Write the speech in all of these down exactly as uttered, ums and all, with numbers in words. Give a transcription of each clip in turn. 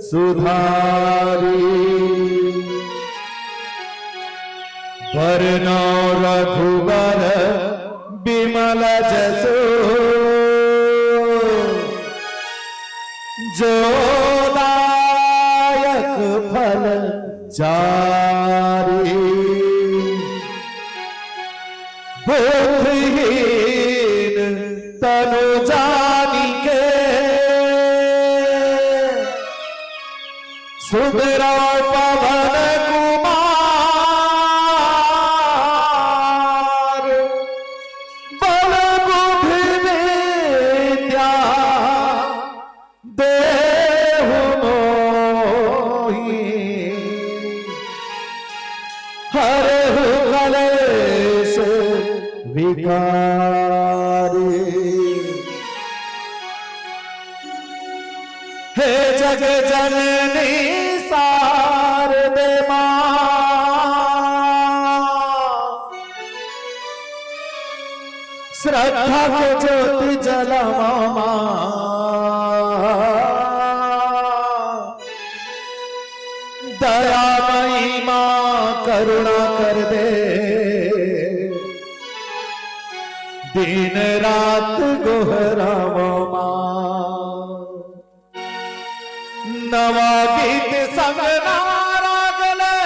सुधारी। बरनउँ रघुबर बिमल जसु, जो दायक फल चारी। बुद्धिहीन तनु जानिके, सुमिरउँ पवन कुमार। बल बुद्धि विद्या देहु मोहि, हरहु कलेश विकारी। हे जग जननी शारदे माँ, श्रद्धा के ज्योति जलवा माँ, दयामयी माँ करुणा कर दे, दिन रात गोहरावँ माँ। नवा गीत संग नवा राग ले,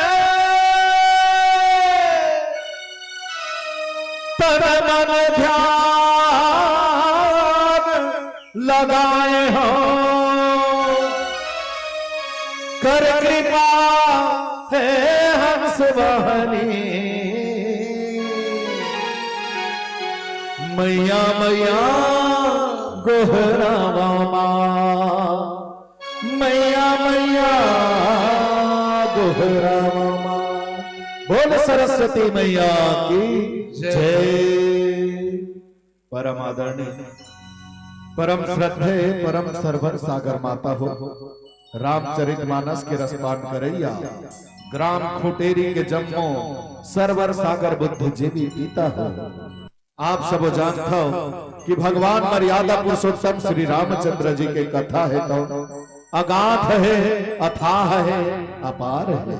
तन मन ध्यान लगाए हो। कर कृपा हे हंस वाहनी, मैया मैया गोहरावँ माँ। मैया मैया गोहरावँ माँ। बोल सरस्वती मैया की जय। परम आदरणीय, परम श्रद्धेय, परम सरवर सागर माता हो, रामचरित मानस के रसपान करइया, ग्राम खुटेरी के जम्मो सरवर सागर बुद्धिजीवी पिता हो। आप सबो जानथव कि भगवान मर्यादा पुरुषोत्तम श्री रामचंद्र जी के कथा हे तो अगाध हे, अथाह हे, अपार हे।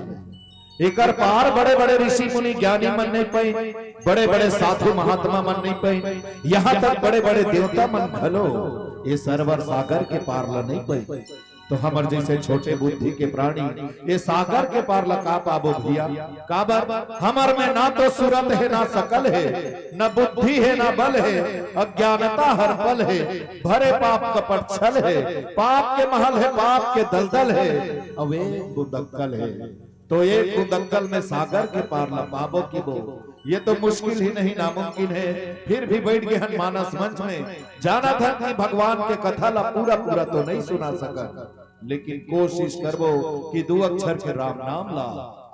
एकर पार बड़े-बड़े ऋषि मुनि ज्ञानी मन नइ पइन, बड़े-बड़े साधु महात्मा मन नइ पइन, यहाँ तक बड़े-बड़े देवता मन घलो ए सरवर सागर के पार ल नइ पइन। तो हमर जइसे छोटे बुद्धि के प्राणी ए सागर के पार ल का पाबो भइया? काबर हमर में ना तो सूरत हे, ना सकल हे, ना बुद्धि हे, ना बल हे, अज्ञानता हर पल हे, भरे पाप कपट छल हे, पाप के महल हे, पाप के दलदल हे, अउ एक बूंद अक्कल हे। तो एक बूंद अक्कल में सागर के पार ल पाबो किबो, ये तो मुश्किल ही नहीं, नामुमकिन हे। फिर भी बइठ गे हन मानस मंच में, जानत हन कि भगवान के कथा ल पूरा पूरा तो नइ सुना सकन, लेकिन कोशिश करबो कि दू अक्षर के राम नाम ला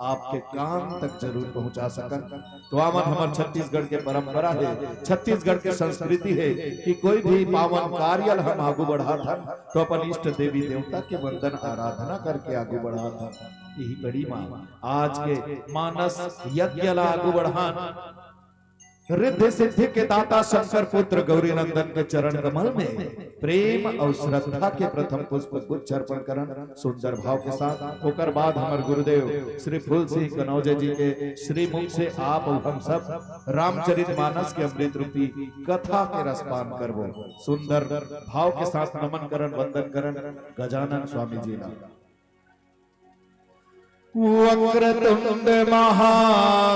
आपके कान तक जरूर पहुंचा सकन। तो आवन, हमर छत्तीसगढ़ के परंपरा हे, छत्तीसगढ़ के संस्कृति हे कि कोई भी पावन कार्य ल हम आगू बढ़ाथन तो अपन इष्ट देवी देवता के वंदन आराधना करके आगू बढ़ाथन। इही कड़ी मा आज के मानस यज्ञ ला आगू बढ़ान। रिद्धि सिद्धि के दाता शंकर पुत्र गौरी नंदन के चरण कमल में प्रेम अउ श्रद्धा के प्रथम पुष्प गुच्छ अर्पण करन सुंदर भाव के साथ। ओकर बाद हमर गुरुदेव श्री फूल सिंह कनौजे जी के श्री मुख से आप अउ हम सब रामचरित मानस के अमृत रूपी कथा के रसपान करबो। सुंदर भाव के साथ नमन करन, वंदन करन गजानन स्वामी जी ला। वक्रतुंड महाकाय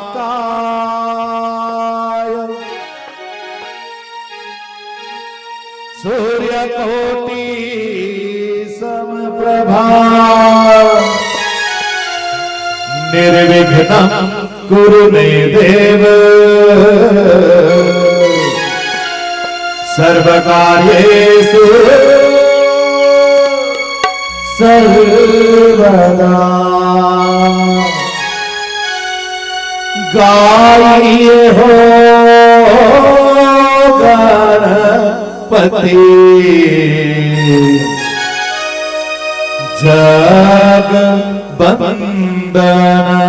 सूर्यकोटि समप्रभा निर्विघ्नं कुरु मे देव सर्वकार्येषु सर्वदा। गाइए हो गणपति जग वंदना।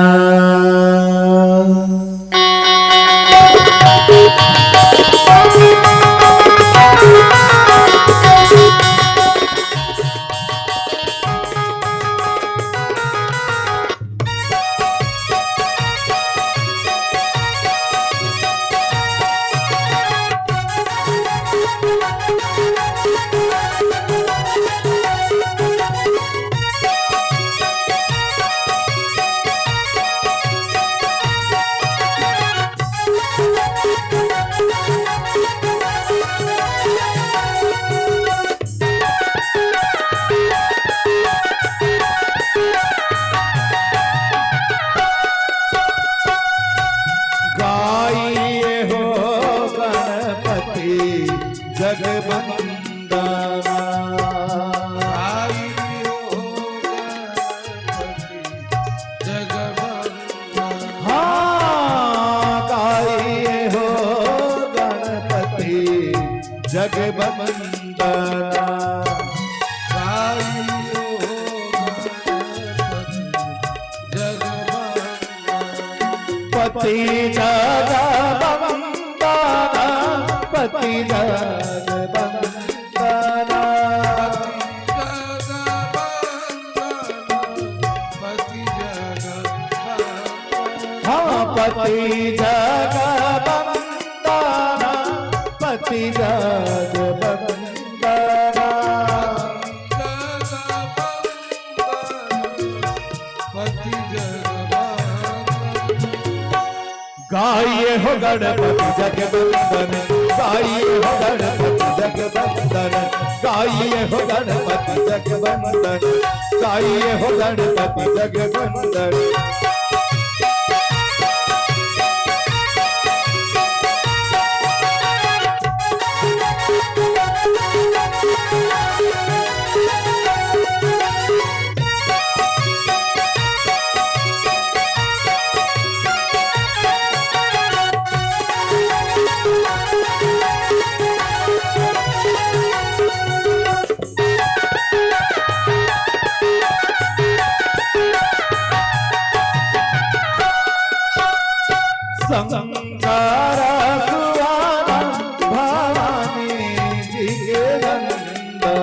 पति जग बंदन, पति जग बंदन। हाँ, पति जग बंदन, पति जग बंदन। गाइए हो गणपति जग बंदन, गाइए हो गणपति जग बंदन, गाइए हो गणपति जग बंदन, गाइए हो गणपति जग बंदन। शंकर सुवन भवानी जी के नंदन।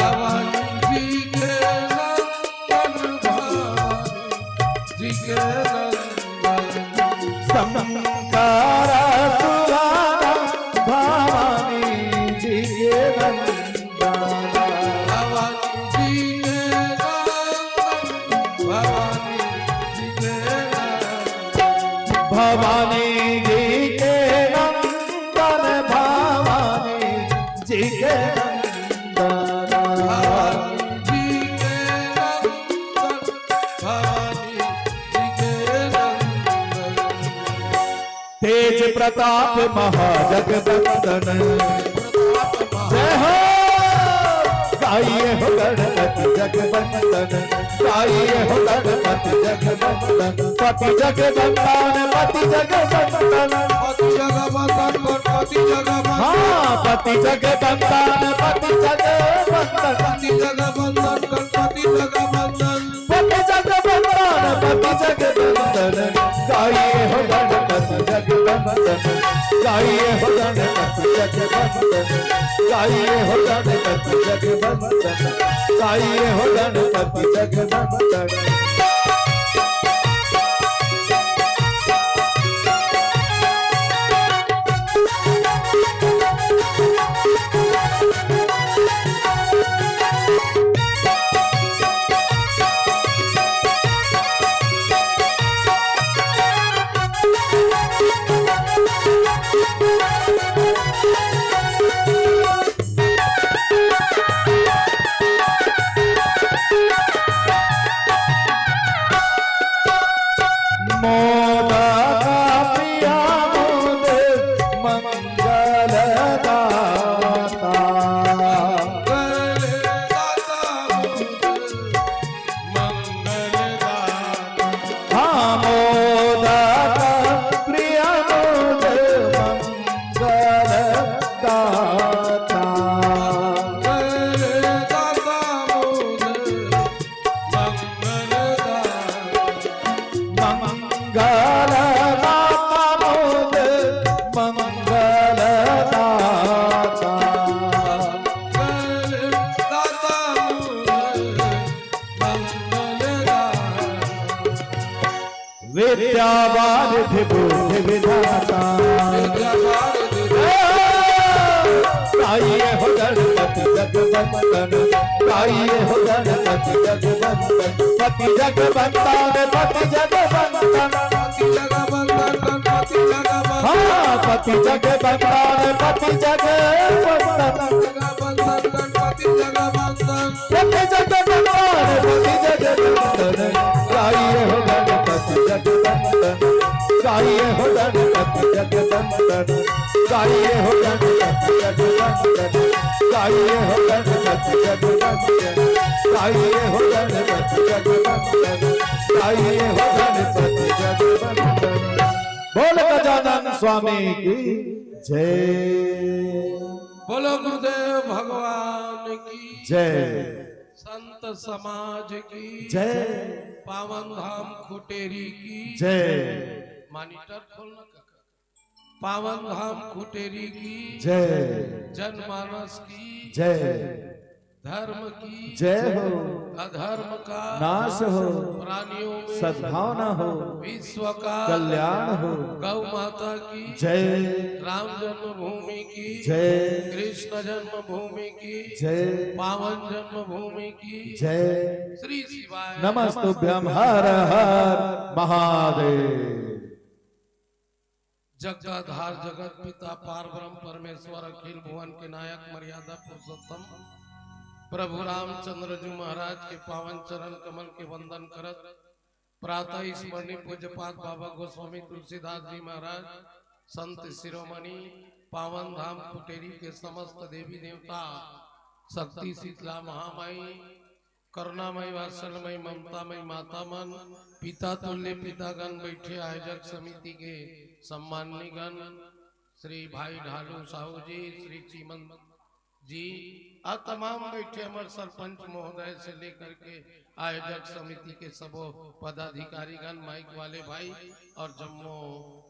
भवानी जी के नंदन, भवानी जी के नंदन। शंकर सुवन भवानी जी के नंदन। भवानी जी के नंदन, भवानी जी के नंदन। भवानी जी के नंदन, भवानी जी के नंदन। भवानी जी के नंदन, भवानी जी के नंदन। तेज प्रताप महाजगबंदन। जय हो। गाइए हो गणपति जगबंदन, गाइए हो गणपति जगबंदन। पति जगबंदन, पति जगबंदन। पति जगबंदन, गणपति जगबंदन। हाँ, पति जगबंदन, पति जगबंदन। पति जगबंदन, गणपति जगबंदन। पति जगबंदन, पति जगबंदन, गाइए हो गणपति जगबंदन, गाइए हो गणपति जगबंदन, गाइए हो गणपति जगबंदन, गाइए हो गणपति जगबंदन। मोदक प्रिय मोद मंगल दाता। मंगल दाता मोद, मंगल दाता। हाँ, मोदक प्रिय मोद मंगल दाता। मंगल दाता मोद, मंगल दाता। मंगल दाता मोद, मंगल दाता। मंगल दाता मोद, मंगल दाता। विद्यावारिधि बुद्धि विधाता। गाइए हो गणपति जगबंदन, गाइए हो गणपति जगबंदन। पति जगबंदन, पति जगबंदन। पति जगबंदन, गणपति जगबंदन। हाँ, पति जगबंदन, पति जगबंदन। जगबंदन, गणपति जगबंदन। पति जगबंदन, पति जगबंदन, गाइए हो गणपति जगबंदन, गाइए हो गणपति जगबंदन, गाइए हो गणपति जगबंदन, गाइए हो गणपति जगबंदन, गाइए हो गणपति जगबंदन, गाइए हो गणपति जगबंदन। बोल गजानन स्वामी की जय। बोलो गुरुदेव भगवान की जय। संत समाज की जय। पावन धाम खुटेरी की जय। मॉनिटर खोलना का। पावन धाम कुटेरी की जय। जनमानस की जय। धर्म की जय हो। अधर्म का नाश हो। प्राणियों में सद्भावना हो। विश्व का कल्याण हो। गौ माता की जय। राम जन्मभूमि की जय। कृष्ण जन्मभूमि की जय। पावन जन्मभूमि की जय। श्री शिवाय नमस्तुभ्यम। हर हर महादेव। जगदाधार जगत पिता पार ब्रह्म परमेश्वर अखिल भुवन के नायक मर्यादा पुरुषोत्तम प्रभु रामचंद्र जी महाराज के पावन चरण कमल के वंदन करत प्रातः स्मरणीय पूज्यपाद बाबा गोस्वामी तुलसीदास जी महाराज संत शिरोमणि पावन धाम कुटेरी के समस्त देवी देवता शक्ति शीतला महामाई करुणामयी वात्सल्यमयी ममतामयी माता मन पिता तुल्य पितागण बैठे आयोजक समिति के सम्माननीय गण श्री भाई ढालू साहू जी श्री चीमन जी और तमाम बैठे हमर सरपंच महोदय से लेकर के आयोजक समिति के सबो पदाधिकारी गण माइक वाले भाई और जम्मो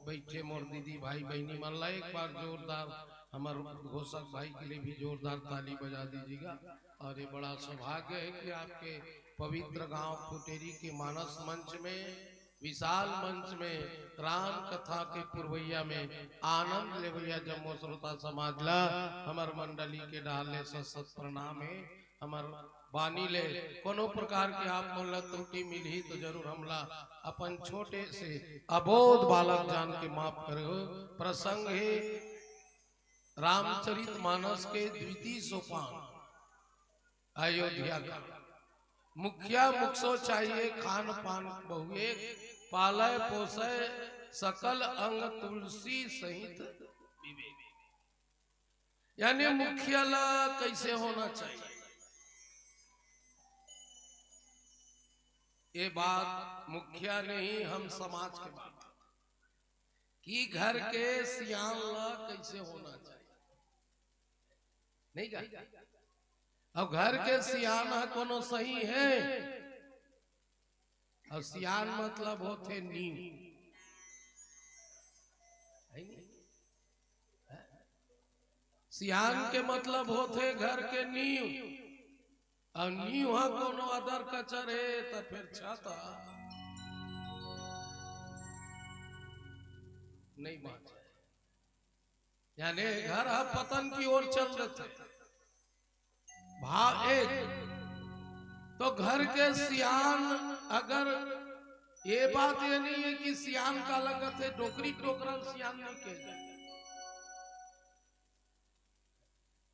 बैठे मोर दीदी भाई बहनी मन ला एक बार जोरदार हमर घोषक भाई के लिए भी जोरदार ताली बजा दीजिएगा। और ये बड़ा सौभाग्य है कि आपके पवित्र गांव कुटेरी के मानस मंच में विशाल मंच में राम कथा के पुरवैया में आनंद लेवैया जम्मो श्रोता समाज ला हमर मंडली के डाले सत सत प्रणाम है। हमर बानी ले कोनो प्रकार के आप मन ला त्रुटि मिलही तो जरूर हमला अपन छोटे से अबोध बालक जान के माफ करे हो। प्रसंग है रामचरित मानस के द्वितीय सोपान अयोध्या का। मुखिया मुखसो चाहिए खान पान बहुए पालय पोसय सकल अंग तुलसी सहित विवेक। यानी मुखिया ला कैसे होना चाहिए ये बात मुखिया नहीं हम समाज के बात कि घर के सियान ला कैसे होना चाहिए नहीं का। अब घर के सियान ह कोनो सही है और सियान मतलब होथे नींव है नहीं? सियान के मतलब होथे घर के नींव और नींव ह कोनो अदर कचर है तो फिर छत नहीं बांचे। यानी घर ह पतन की ओर चल देथे। भाव एक तो घर के सियान अगर ये बात ये नहीं है कि सियान का लगत है डोकरी टोकरा सियान नहीं के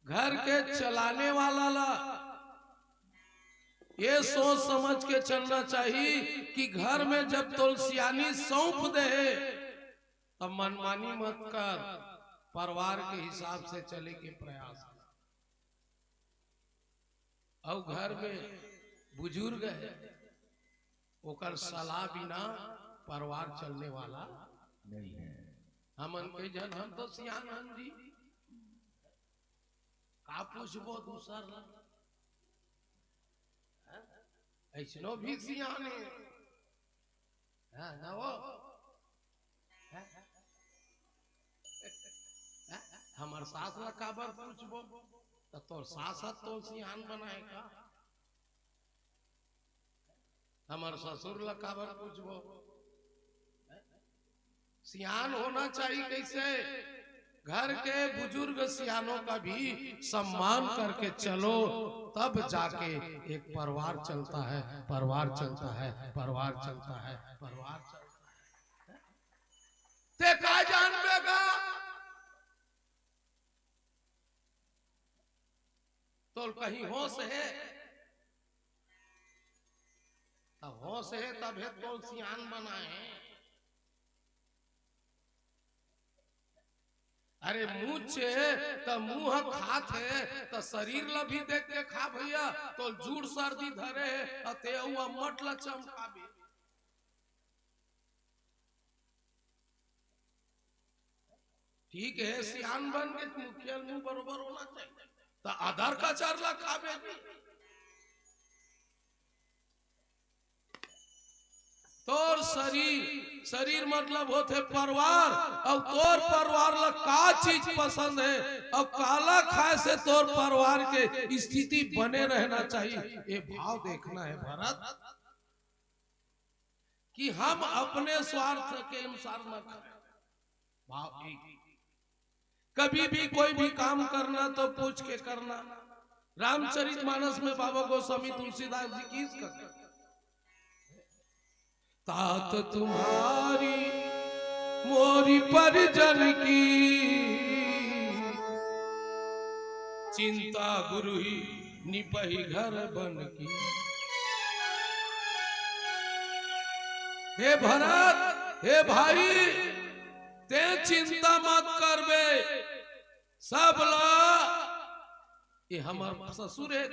घर के चलाने वाला ला ये सोच समझ के चलना चाहिए कि घर में जब तुलसियानी सौंप दे तब मनमानी मत कर परिवार के हिसाब से चले के प्रयास कर। और घर में बुजुर्ग है ओकर सलाह बिना परिवार चलने वाला नहीं है। हमन कई जन हम तो सियान हन जी का पूछबो दूसर ला ऐसनो भी सियान है। हाँ, ना वो हाँ? हाँ? हमर सास ला काबर पूछबो त तोर सास ह तो सियान बनाए का हमर ससुर ला काबर पूछबो। सियान होना चाहिए कैसे घर के बुजुर्ग सियानों का भी सम्मान करके चलो तब जाके एक परिवार चलता है। परिवार चलता है परिवार चलता है परिवार चलता है। ते का जान बेगा तो कहीं होश है तब होश है तब है तो सियान बनाए। अरे मुँह छे त मुँह खात है त शरीर ला भी देख के खा भैया। तो जूड़ सर्दी धरे है अते अम्मट ला चमकाबे। ठीक है सियान बन के मुखिया मुँह बरोबर होना चाहिए त आधार का चार लाख खाबे भी। तोर शरीर शरीर मतलब होथे परिवार, अउ तोर परिवार ला का चीज पसंद हे, अउ काला खाए से तोर परिवार के स्थिति बने रहना चाहिए। ये भाव देखना है भरत, कि हम अपने स्वार्थ के अनुसार न करें। भाव एक। कभी भी कोई भी काम करना तो पूछ के करना। रामचरित मानस में बाबा गोस्वामी तुलसीदास जी की इस कथा, तात तुम्हारी मोरी परिजन की, चिंता गुरु ही निपही घर बन की। हे भरत, हे भाई, ते चिंता मत करबे, सब ला, ये हमर ससुर हे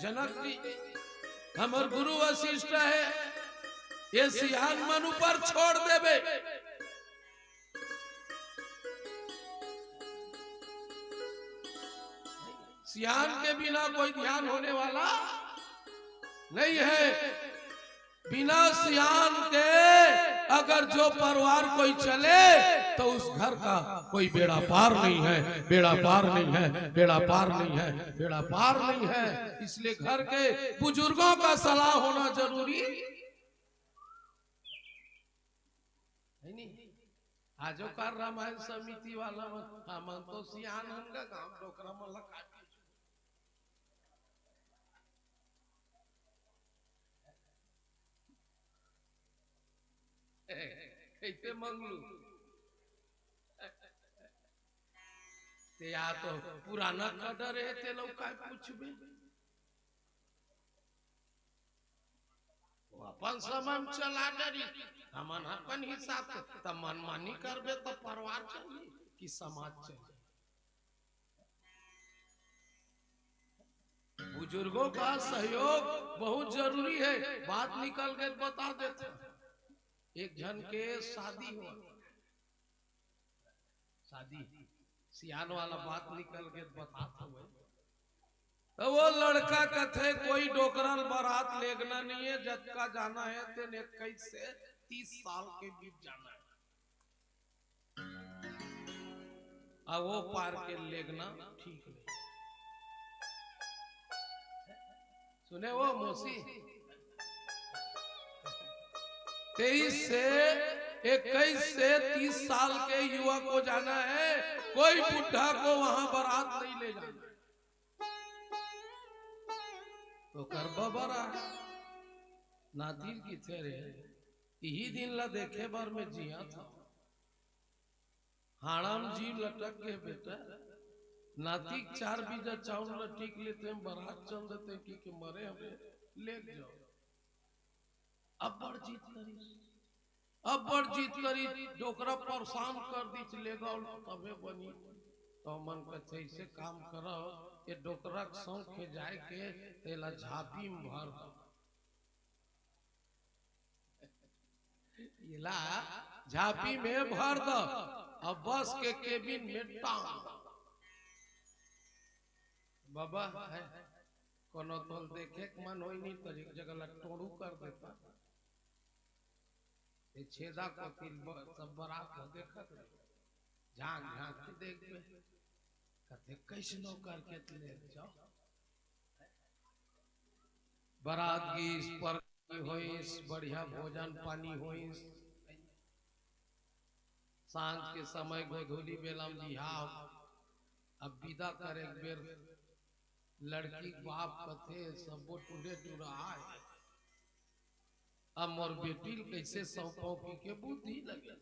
जनक जी, हमर गुरु वशिष्ठ हे, ये सियान मन ऊपर छोड़ देबे। सियान के बिना कोई ध्यान होने वाला नहीं है। बिना सियान के अगर जो परिवार कोई चले, तो उस घर का कोई बेड़ा पार नहीं है, बेड़ा पार नहीं है, बेड़ा पार नहीं है, बेड़ा पार नहीं है। इसलिए घर के बुजुर्गों का सलाह होना जरूरी है। नहीं, आजो काल रामायण समिति वाला मन, हमन तो सियान हन गा, गांव डोकरा मन ला काट कैसे मंगलू? ते या तो पुराना कदर हे, ते लोग काय पूछबे? वो अपन समय में चला डरी, हमन अपन हिसाब से त मनमानी करबे त परिवार चली कि समाज चली? बुजुर्गों का सहयोग बहुत जरूरी है। बात निकल गए तो बता देते हैं। एक जन के शादी हुआ, शादी, सियान वाला बात निकल गए तो बतात हुए। तो वो लड़का कथे, कोई डोकरल बारात लेगना नहीं है, जतका जाना है तेन इक्कीस से तीस साल के बीच जाना है। अब वो पार के लेगना ठीक नहीं। सुने वो मौसी, तेईस से, इक्कीस से तीस साल के युवा को जाना है, कोई बुढ़ा को वहां बारात नहीं ले जाना। तो कर बबरा नातिल किथे रे, इही दिन ला देखे बर मैं जिया था। हाड़ा म जीव लटक गे बेटा, नातिक चार बीजा चाउर ल टीक लेते, बारात चल देते कि, कि मरे हवे, ले जाओ। अब्बड़ जिद करिस, अब्बड़ जिद करिस, डोकरा परेशान कर दिस, ले गो तभे बनी। तो मन कथे, "ऐसे काम करो, ये डोकरा के सौंख के जाए के, तेला झांपी म भर दो।" एला झांपी में भर दो, अब बस के केबिन में टांग दो। बाबा है, कोनो तोल देखे के मन होई नहीं तो एक जगह ला टोड़ू कर देता। ये छेदा को तिल ब-, सब बारात को देखत रहे, झांक झांक के देखबे, कथे कैसनो करके ले जाओ। बारात गीस पर होइस, बढ़िया भोजन पानी होइस। सांझ के समय गोधूली बेला म बिहाव, अब विदा करे के बेर लड़की के बाप कथे, "सबो टूरे टूरा आए, अब मोर बेटी ल कइसे सौंपव?" कहिके बुद्धि लगे।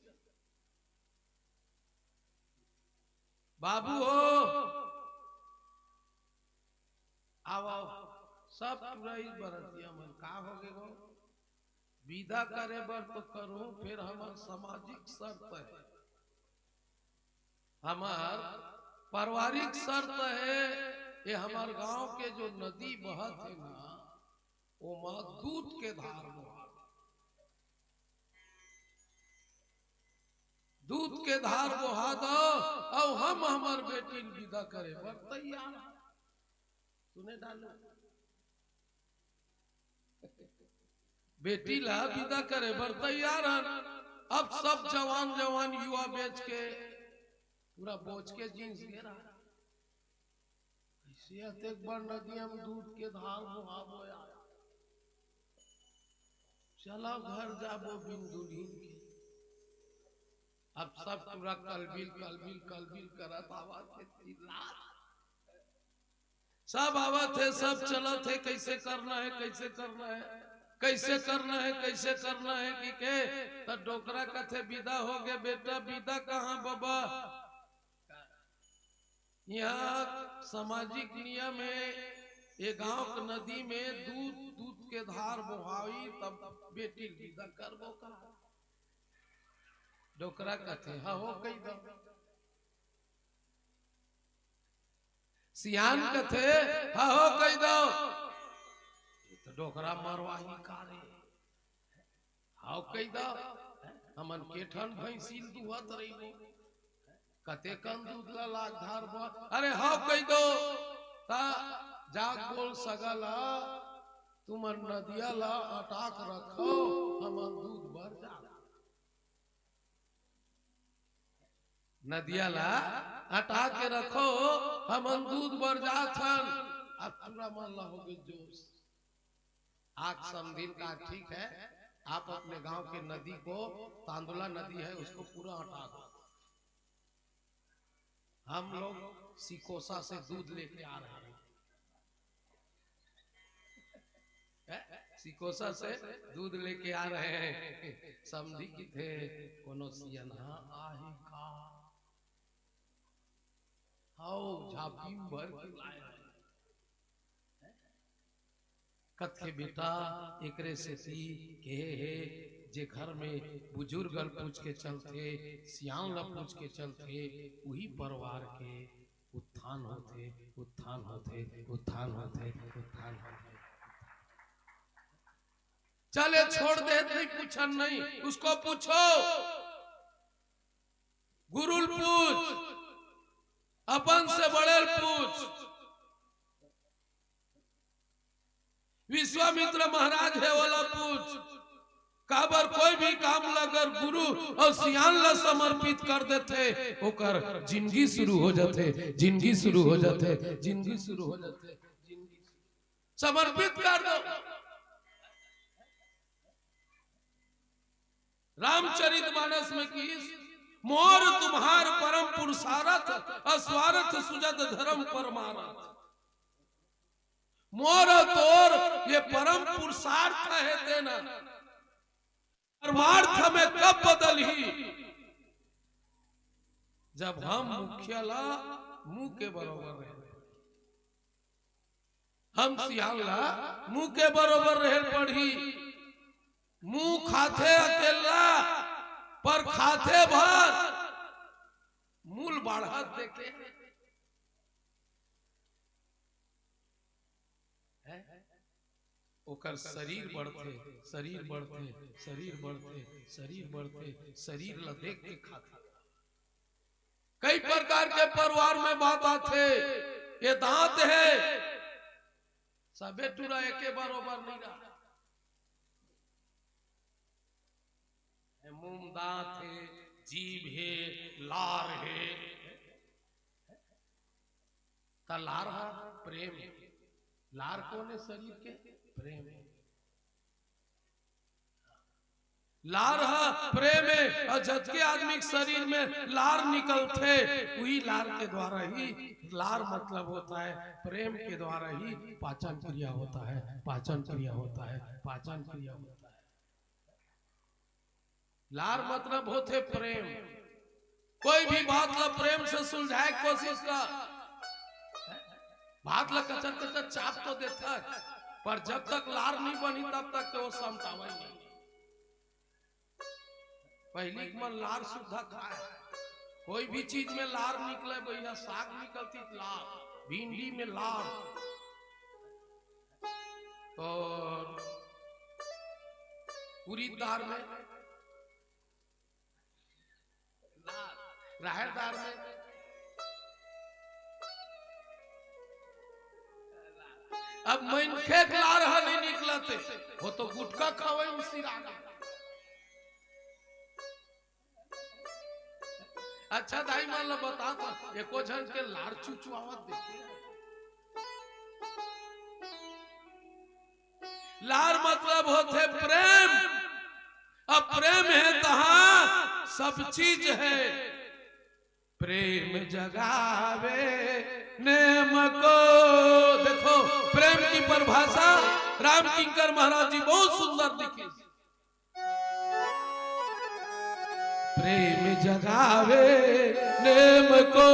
बाबू हो, आओ, आओ, सब टुरई बरतिया मन, का होगे गो? विदा करे बर तो करूं, फेर हमर सामाजिक शर्त है, हमर पारिवारिक शर्त है, ये हमर गांव के जो नदी बहत है ना, ओमा दूध के धार बोहा। दूध के धार बोहा दो, अउ हम हमर बेटी ल विदा करे बर तैयार हन। सुने डालो, बेटी ला विदा करे बर तैयार हन। अब सब जवान जवान युवा बेच के पूरा बोझ के जींस घेरा। कैसे अतेक बड़ नदिया में दूध के धार बोहाबो यार। चला घर जाबो बिन दुल्हिन के। अब सब पूरा कलबिल कलबिल कलबिल करत आवत हे, चिल्लात। सब आवत हे, सब चलत हे, कैसे करना हे, कैसे करना हे, कैसे करना हे, कैसे करना हे कि के। त डोकरा कथे, "विदा हो गे बेटा।" "विदा कहाँ बबा?" यहाँ सामाजिक नियम हे, ये गांव के नदी में दूध, दूध के धार बोहाई, तब बेटी ल विदा करबो का। डोकरा कथे, "हाँ हो, कही दो।" सियान कथे, "हाँ हो, कही दो।" ये तो डोकरा मरवाही का रे। "हाँ हो, कही दो, हमन के ठन भैंसी ल दुहत रहिबो, कतेकन दूध ला लाग धार बर।" "अरे हाँ हो, कही दो।" ता जाके बोल सगा ला, "तुमन नदिया ला अटाक रखो, हमन दूध बर जात।" नदिया ला अटा के रखो, हमन दूध बर जात हन। अब टूरा मन ला हो गए जोश। आग समधिन का ठीक है, आप अपने गांव के नदी को, तांदुला नदी है, उसको पूरा अटा दो। हम लोग सिकोसा से दूध लेके आ रहे हैं। हैं? सिकोसा से दूध लेके आ रहे हैं। समधी किथे, कोनो सियनहा आही का? हव, झांपी भर के लाए हैं। कथे, "बेटा, एकरे सेती केहे हे, जे घर में बुजुर्ग ल पूछ के चलथे, सियान ल पूछ के चलथे, उही परिवार के उत्थान होथे, उत्थान होथे, उत्थान होथे, उत्थान होथे।" चले छोड़ दे, नहीं पूछन नहीं, उसको पूछो। गुरु ल पूछ, अपन से बड़े ल पूछ, विश्वामित्र महाराज हे, ओला पूछ। काबर कोई भी काम ला अगर गुरु अउ सियान ला समर्पित कर देथे, ओकर जिंदगी शुरू हो जाथे, जिंदगी शुरू हो जाथे, जिंदगी शुरू हो जाथे, जिंदगी समर्पित कर दो। रामचरित मानस में किहिस, "मोर तुम्हार परम पुरुषारथ, अस्वार्थ सुजत धर्म परमारथ।" मोर तोर ये परम पुरुषार्थ हे तेना, परमार्थ में कब बदलही, जब हम मुखिया ला मुंह के बरोबर रहे। हम सियान ला मुंह के बरोबर रहे पड़ही। मुंह खाथे अकेला, पर खाथे भर, मूल बाढ़त देखे। हैं? ओकर शरीर बढ़थे, शरीर बढ़थे, शरीर बढ़थे, शरीर बढ़थे, शरीर ला देख के खाथे। कई प्रकार के परिवार में बात आथे, ये दांत हे, सबे टूरा एके बरोबर नहीं रहा। मुंह दांत हे, जीभ हे, लार हे, त लार हा प्रेम हे। लार कोन हे शरीर के? प्रेम हे। लार हा प्रेम हे, अउ जतके आदमी के शरीर में लार निकलथे, उही लार के द्वारा ही, लार मतलब होता है प्रेम के द्वारा ही पाचन क्रिया होता है, पाचन क्रिया होता है, पाचन क्रिया होता है। लार मतलब होथे प्रेम। कोई भी बात ला प्रेम से सुलझाए के कोशिश कर। भात ला कचर कचर चाप तो देथस, पर जब तक लार नहीं बनी तब तक तो वो समटावय नहीं। पहिली के मन लार सुद्धा खाए, कोई भी चीज में लार निकले भैया, साग निकलतिस लार, भिंडी में लार, तो उरीद दार में लार, राहेर दार में। अब मनखे के लार ह नहीं निकलत हे, वो तो गुटखा खावे उसी राग। अच्छा दाई मन ला बता तो, एको झन के लार चुचुआवत देखे? लार मतलब होथे प्रेम। अब प्रेम हे तहाँ सब चीज हे। प्रेम जगावे नेम को। देखो, प्रेम की परिभाषा राम किंकर महाराज जी बहुत सुंदर दिखिस। प्रेम जगावे नेम को,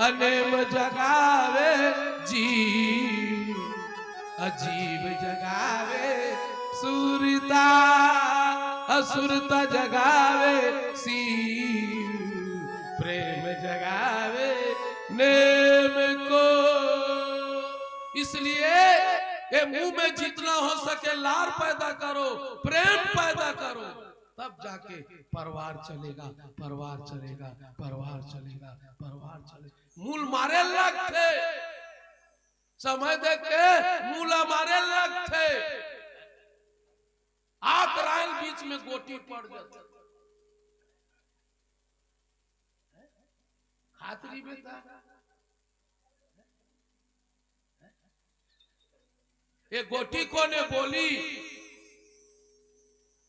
अनेम जगावे जीव, अजीव जगावे सुरता, असुरता जगावे शिव। प्रेम जगावे नेम को। इसलिए ये मुंह में जितना हो सके लार पैदा करो, प्रेम पैदा करो, तब जाके परिवार चलेगा, परिवार चलेगा, परिवार चलेगा, परिवार चलेगा। मूल मारे लगथे, समय देख के मूला मारे लगथे। आत रायल बीच में गोटी पड़ जाथे। खात रहिबे त ये गोटी कोने बोली?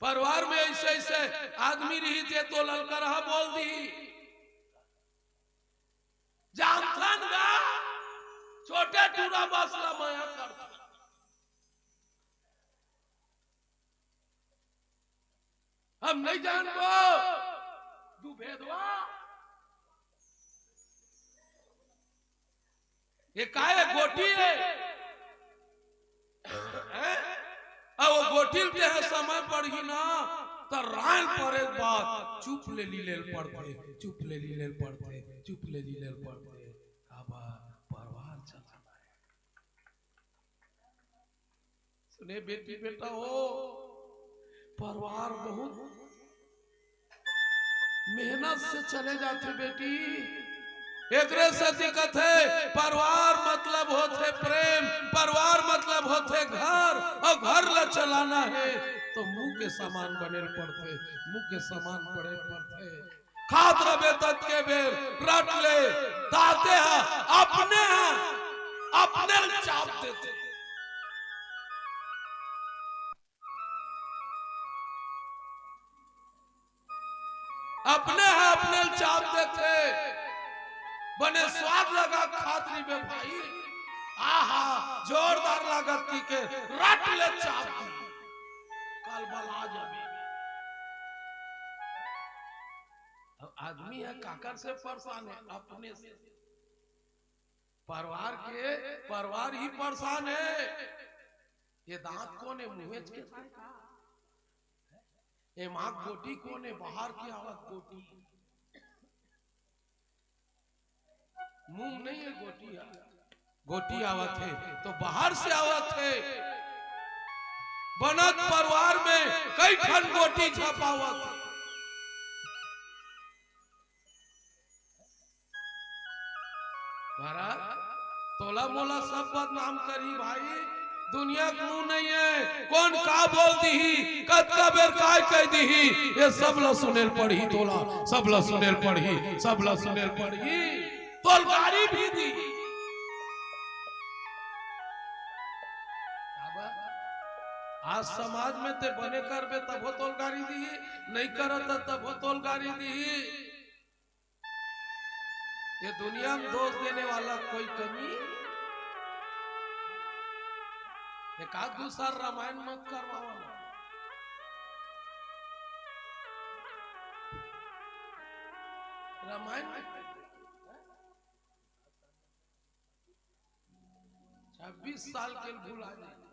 परिवार में ऐसे ऐसे आदमी रही थे तो ललकरहा बोल दी। जानथन गा, छोटे टूरा बस ला मया करथन। हम नहीं जानबो। दू भेदवा। ये काय गोटी हे? हैं? अब वो गोटी ल तेहा समय पड़ही ना, त रायल परे के बाद चुप ले ली लेल पड़थे, चुप ले ली लेल पड़थे, चुप ले ली लेल पड़थे। काबर? परिवार चलाना हे। सुने बेटी बेटा हो, परिवार बहुत मेहनत से चले जाथे बेटी। एकरे सेती कथे, परिवार मतलब होथे प्रेम, परिवार मतलब होथे घर, अउ घर ला चलाना हे तो मुंह के समान बने ल पड़थे, मुंह के समान पड़े ल पड़थे। खात रबे ततके बेर रट ले, ताते ह अपने ह, अपने ल चाप देथे। अपने ह अपने ल चाप देथे। बने स्वाद लगा खात रहिबे भाई। आहा, जोरदार लागत कि के रट ले चाप दी। कल बला जाबे। अब आदमी ह काकर से परेशान हे? अपने से। परिवार के, परिवार ही परेशान हे। ये दांत कोन हे? मुहेच के खाय का? ये माँ गोटी कोन हे? बाहर के आवत गोटी। मुंह नहीं हे गोटी हे। गोटी आवत हे तो बाहर से आवत हे। बनत परिवार में कई ठन गोटी झपावत हे। महाराज, तोला मोला सब बदनाम करही भाई। दुनिया के मुंह नहीं हे, कोन का बोल दिही, कतका बेर काय कह दिही, ये सब ला सुनेल पड़ही तोला, सब ला सुनेल पड़ही, सब ला सुनेल पड़ही। तोल गारी भी दिही। काबर? आज समाज में ते बने करबे तभो तोल गारी दिही, नहीं करत तभो तोल गारी दिही। ये दुनिया में दोष देने वाला कोई कमी? एक आध दू साल रामायण मत करवावा ना। रामायण में छब्बीस साल के भुला जाए।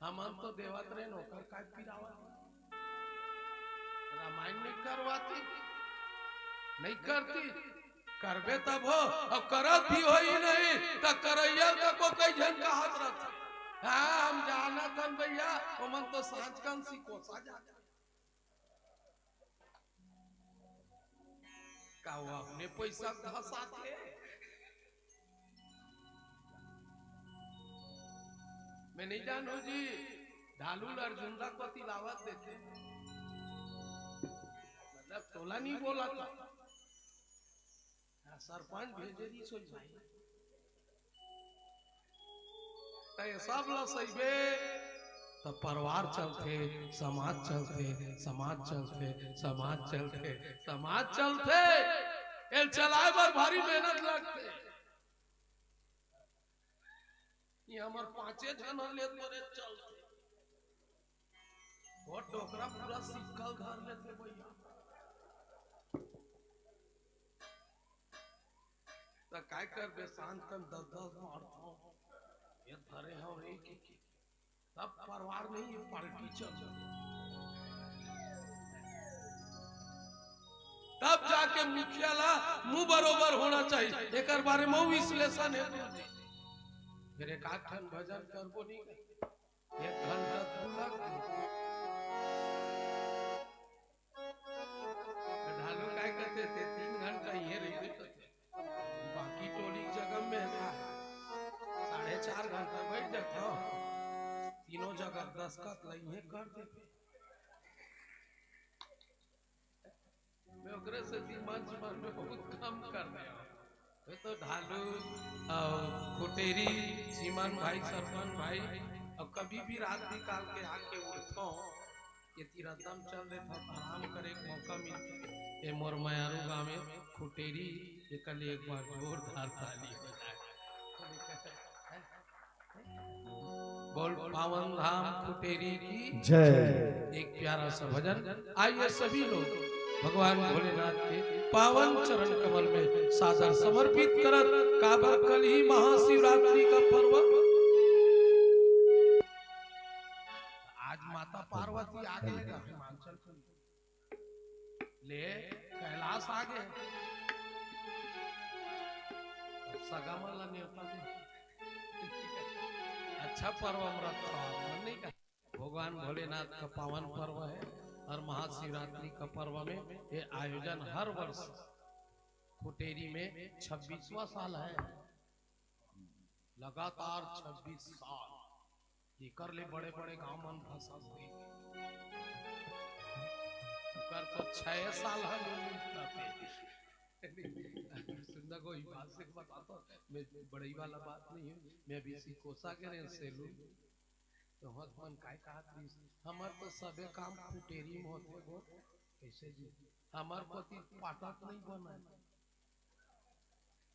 हमन तो देवत रहे, ओकर काय पिरावत? रामायण नहीं करवाती, नहीं करती, करबे तभो, अउ करत भी होही नहीं, त करइया तको कई झन कहत रहत। हाँ, हम जानत हन भैया, ओमन तो सांझ कन सिकोसा जाथे। का वो अपने पैसा धसाथे? मैं नहीं जानू जी, ढालू ल अर्जुंदा कोती लावत देथे, मतलब तोला नहीं बोला था। हाँ, सरपंच भेजे रहिस होही भाई। त ये सब ल सहिबे, त परिवार चलथे, समाज चलथे, समाज चलथे, समाज चलथे, समाज चलथे। एल चलाए बर भारी मेहनत लगथे। ये हमर पांचे झन ह लेत बरे चलथे। वो डोकरा पूरा सिक्कल धर लेथे भैया। त काय करबे, शांत कन दस दस मारथव। ये धरे हव रे कि, कि। तब परिवार नहीं, ये पार्टी चल। तब जाके मुखिया ला मुंह बरोबर होना चाहिए। एकर बारे में विश्लेषण हे। फिर एक आध ठन भजन करबो नहीं। एक घंटा तू लग। ढालू काय करथे, ते तीन घंटा इहे रहिथे। बाकी टोली के जगह में का है? साढ़े चार घंटा बैठ जाता। तीनों जगह दस्तखत लइहे कर देथे। मैं ओकरे से मंच मन में बहुत कम कर दे हूँ। मैं तो ढालू और खुटेरी, सीमन भाई, सरपंच भाई, और कभी भी रात निकाल के आके उठता हूँ, ये तीरथम चल देता हूँ, आराम करे के मौका मिलता है। ये मोर मयारू गाँव में खुटेरी, ये कल एक बार जोरदार ताली हो जाए। बोल पावन धाम खुटेरी की जय। एक प्यारा सा भजन। आइए सभी लोग भगवान भोलेनाथ के पावन चरण कमल में सादर समर्पित करत, काबर कल ही महाशिवरात्रि का पर्व। आज माता पार्वती आ गए का हिमाचल प्रदेश। ले, कैलाश आ गए। अब सगा मन ला नेवता दे। अच्छा पर्व हम रखा, मन नहीं का? भगवान भोलेनाथ का पावन पर्व है और महाशिवरात्रि का पर्व में ये आयोजन हर वर्ष खुटेरी में छब्बीसवाँ साल है, लगातार छब्बीस साल। एकर ले बड़े-बड़े गांव मन भसक गे। ओकर तो छह साल ह ले मिलता थे। सुनना कोई बात से बता तो, मैं बड़ई वाला बात नहीं है। मैं अभी सिकोसा के रहे सेलू, तो हत मन काय कहत रहिस, "हमर तो सबे काम खुटेरी में होथे गो।" कैसे जी? "हमर कोती पाटत नहीं बना।"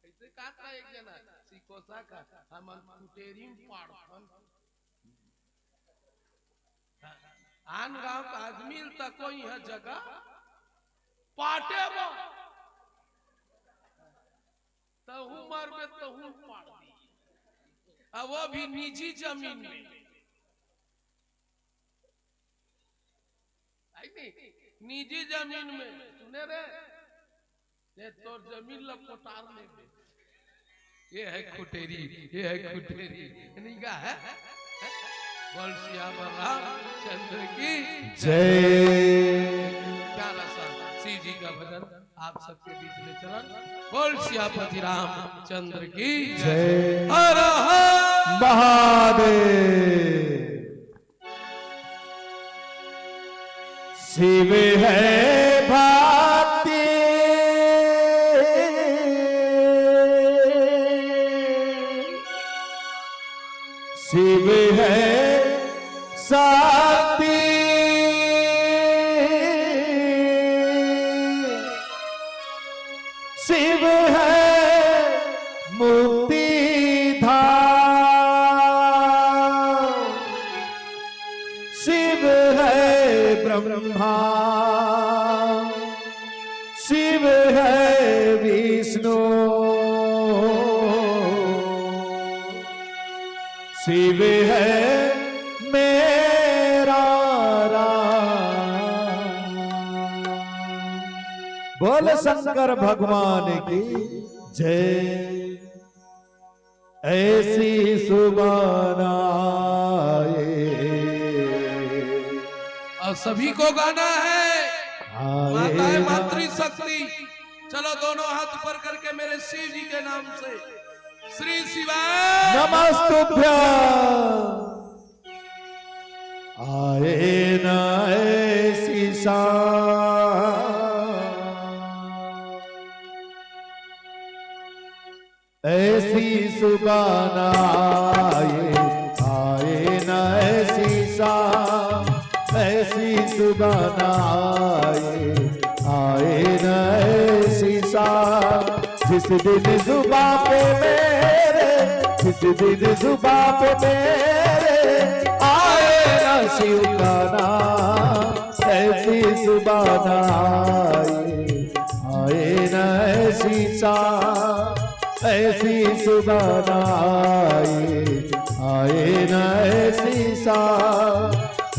ऐसे कहता एक जना, सिकोसा का, "हमन खुटेरी में पाड़थन।" आन गांव का आदमी ल तको इहां जगह पाटे बर, तहूं मरबे तहूं पाट दी, अब वो भी निजी जमीन में। आई नहीं, निजी जमीन में। सुने रे, ये तोर जमीन ला कोटार लेबे। ये है खुटेरी, ये है खुटेरी। नहीं का है? बोल सियावर रामचंद्र की जय। प्यारा सा शिव जी का भजन आप सबके बीच में चलन। बोल सियापति रामचंद्र की जय। हर हर महादेव। शिव है भाती, शिव है शांति, शिव है मुक्ति धाम, शिव है ब्रह्मा, शिव है विष्णु, शिव है मेरा राम। बोल शंकर भगवान की जय। ऐसी सुबान आए। और सभी को गाना है, आए माताएं ना। मातृशक्ति, चलो दोनों हाथ ऊपर करके मेरे शिव जी के नाम से, श्री शिवाय नमस्तुभ्यं। सुबह ना आए, आए ना ऐसी शाम, ऐसी सुबह ना आए, आए ना ऐसी शाम। जिस दिन जुबां पे मेरे, जिस दिन जुबां पे मेरे आए ना शिव का नाम, ऐसी सुबह ना आए, आए ना ऐसी शाम, ऐसी सुबह ना आए, आए ना ऐसी शाम।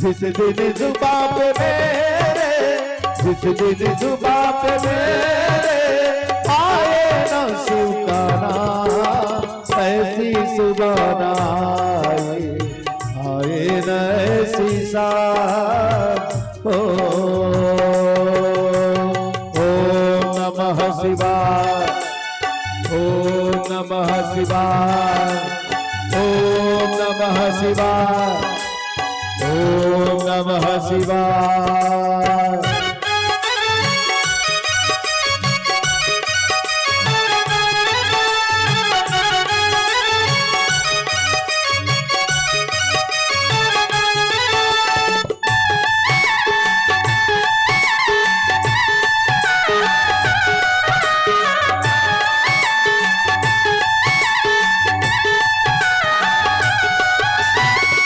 जिस दिन जुबां पे मेरे, जिस दिन जुबां पे मेरे आए ना शिव का नाम, ऐसी सुबह ना आए, आए ना ऐसी शाम। ॐ नमः शिवाय, ॐ नमः शिवाय, ॐ नमः शिवाय, ॐ नमः शिवाय।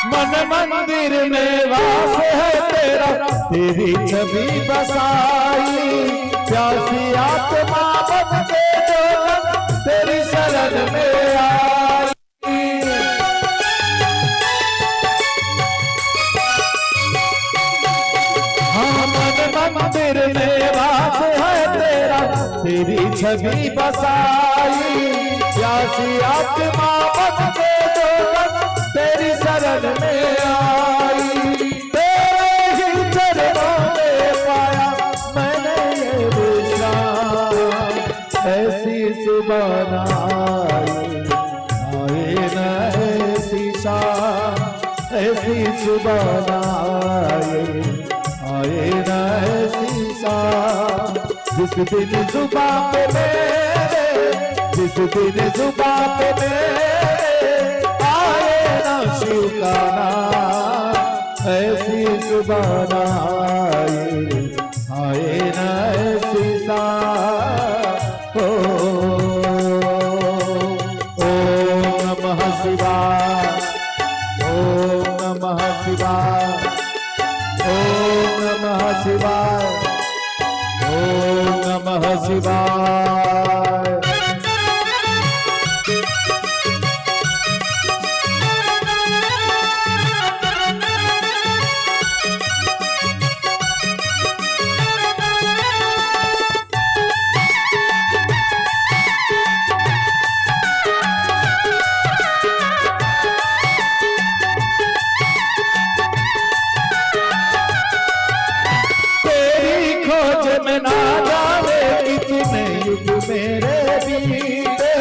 मन मंदिर में वास है तेरा, तेरी छवि बसाई। प्यासी आत्मा बन के जो तेरी शरण में आई। हाँ, मन मंदिर में वास है तेरा, तेरी छवि बसाई। प्यासी आत्मा बन के जो तेरी शरण में आई। तेरे ही चरणों में पाया मैंने ये विश्राम। ऐसी सुबह ना आए, आए ना ऐसी शाम। ऐसी सुबह ना आए, आए ना ऐसी शाम। जिस दिन जुबां पे मेरे, जिस दिन जुबां पे मेरे आए ना शिव का नाम, ऐसी सुबह ना आए, आए ना ऐसी शाम। ॐ नमः शिवाय, ॐ नमः शिवाय, ॐ नमः शिवाय, ॐ नमः शिवाय। तेरी खोज में ना जाने कितने युग मेरे बीते,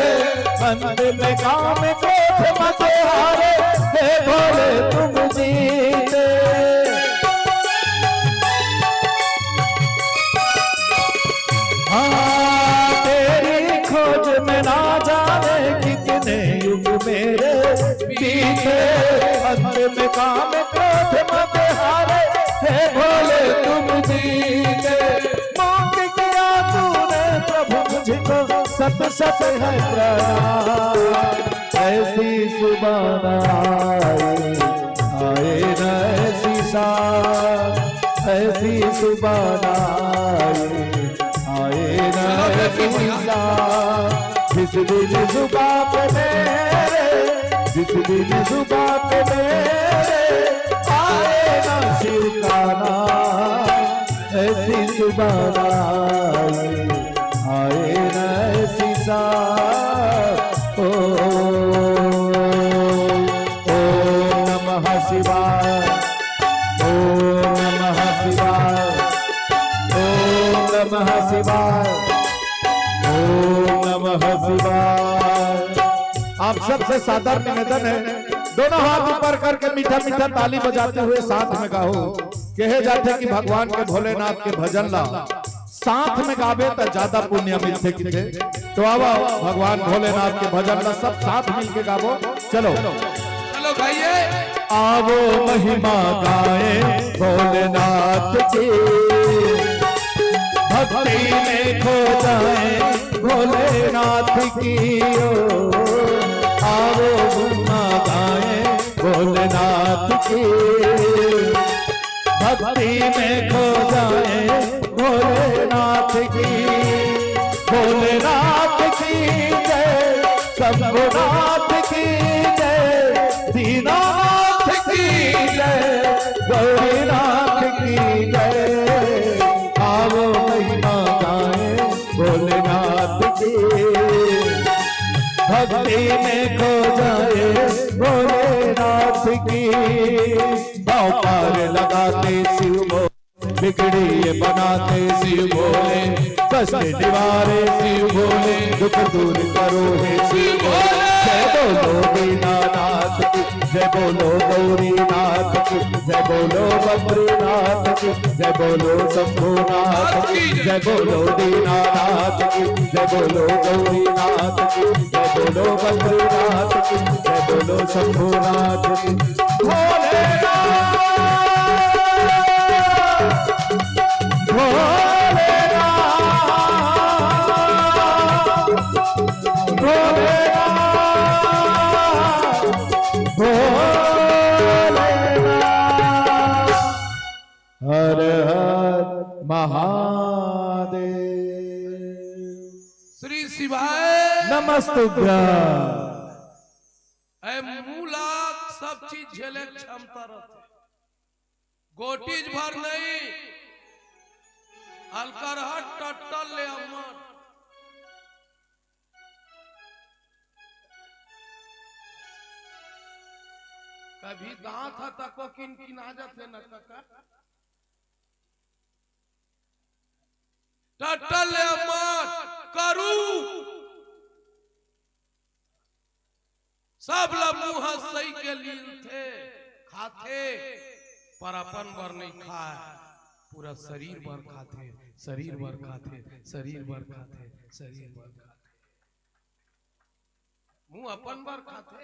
अंत में काम क्रोध मत हारे, हे भोले तुम जीते। हाँ, तेरी खोज में ना जाने कितने युग मेरे बीते, अंत में काम क्रोध मत हारे, हे भोले तुम जीते। मुक्ति किया तूने प्रभु मुझको, सत सत है प्रणाम। ऐसी सुबह ना आए, आए ना ऐसी शाम, ऐसी सुबह ना आए, आए ना ऐसी शाम। जिस दिन जुबां पे मेरे, जिस दिन जुबां पे मेरे आए ना शिव का नाम, ऐसी सुबह ना आए, आए ना ऐसी शाम। ॐ, ॐ नमः शिवाय, ॐ नमः शिवाय, ॐ नमः शिवाय, ॐ नमः शिवाय। आप सबसे सादर निवेदन है, दोनों हाथ ऊपर करके मीठा मीठा ताली बजाते हुए साथ में गाओ। कहे जाथे कि भगवान के भोलेनाथ के भजन ला साथ में गाबे त ज्यादा पुण्य मिलथे किथे। तो आवा, भगवान भोलेनाथ के भजन ला सब साथ मिलके गाबो। चलो। चलो भाई। आवो महिमा गाए भोलेनाथ की, भक्ति में खो जाए भोलेनाथ की। ओ, आवो महिमा गाए भोलेनाथ की, भक्ति में खो जाए भोलेनाथ की। भोलेनाथ की जय, शंभुनाथ की जय, दीनानाथ की जय, गौरीनाथ की जय। आवो महिमा गाए भोलेनाथ की, भक्ति में खो जाए भोलेनाथ की। दांव पार लगाते शिव भोले, बिगड़ी ये बनाते शिव भोले, कष्ट निवारे शिव भोले, दुख दूर करो हे शिव भोले। जय बोलो दीनानाथ की, जय बोलो गौरीनाथ की, जय बोलो बद्रीनाथ की, जय बोलो शंभुनाथ की, जय बोलो दीनानाथ की, जय बोलो गौरीनाथ की, जय बोलो बद्रीनाथ की, जय बोलो शंभुनाथ की। भोलेनाथ, भोलेनाथ, भोलेनाथ, भोलेनाथ। हर हर महादेव। श्री शिवाय। नमस्तुभ्यं। ए मूला सब चीज झेले क्षमता रहथे, गोटीज भर नहीं, अलकरहा टट्टल ले अम्मट। कभी दांत ह तको किन किना जाथे न कका। टट्टल ले अम्मट करू। सब ल मुंह सही के लीलथे, खाथे, पर अपन बर नहीं खाय। पूरा शरीर बर खाथे, शरीर बर खाथे, शरीर बर खाथे, शरीर बर खाथे। मुंह अपन बर खाथे।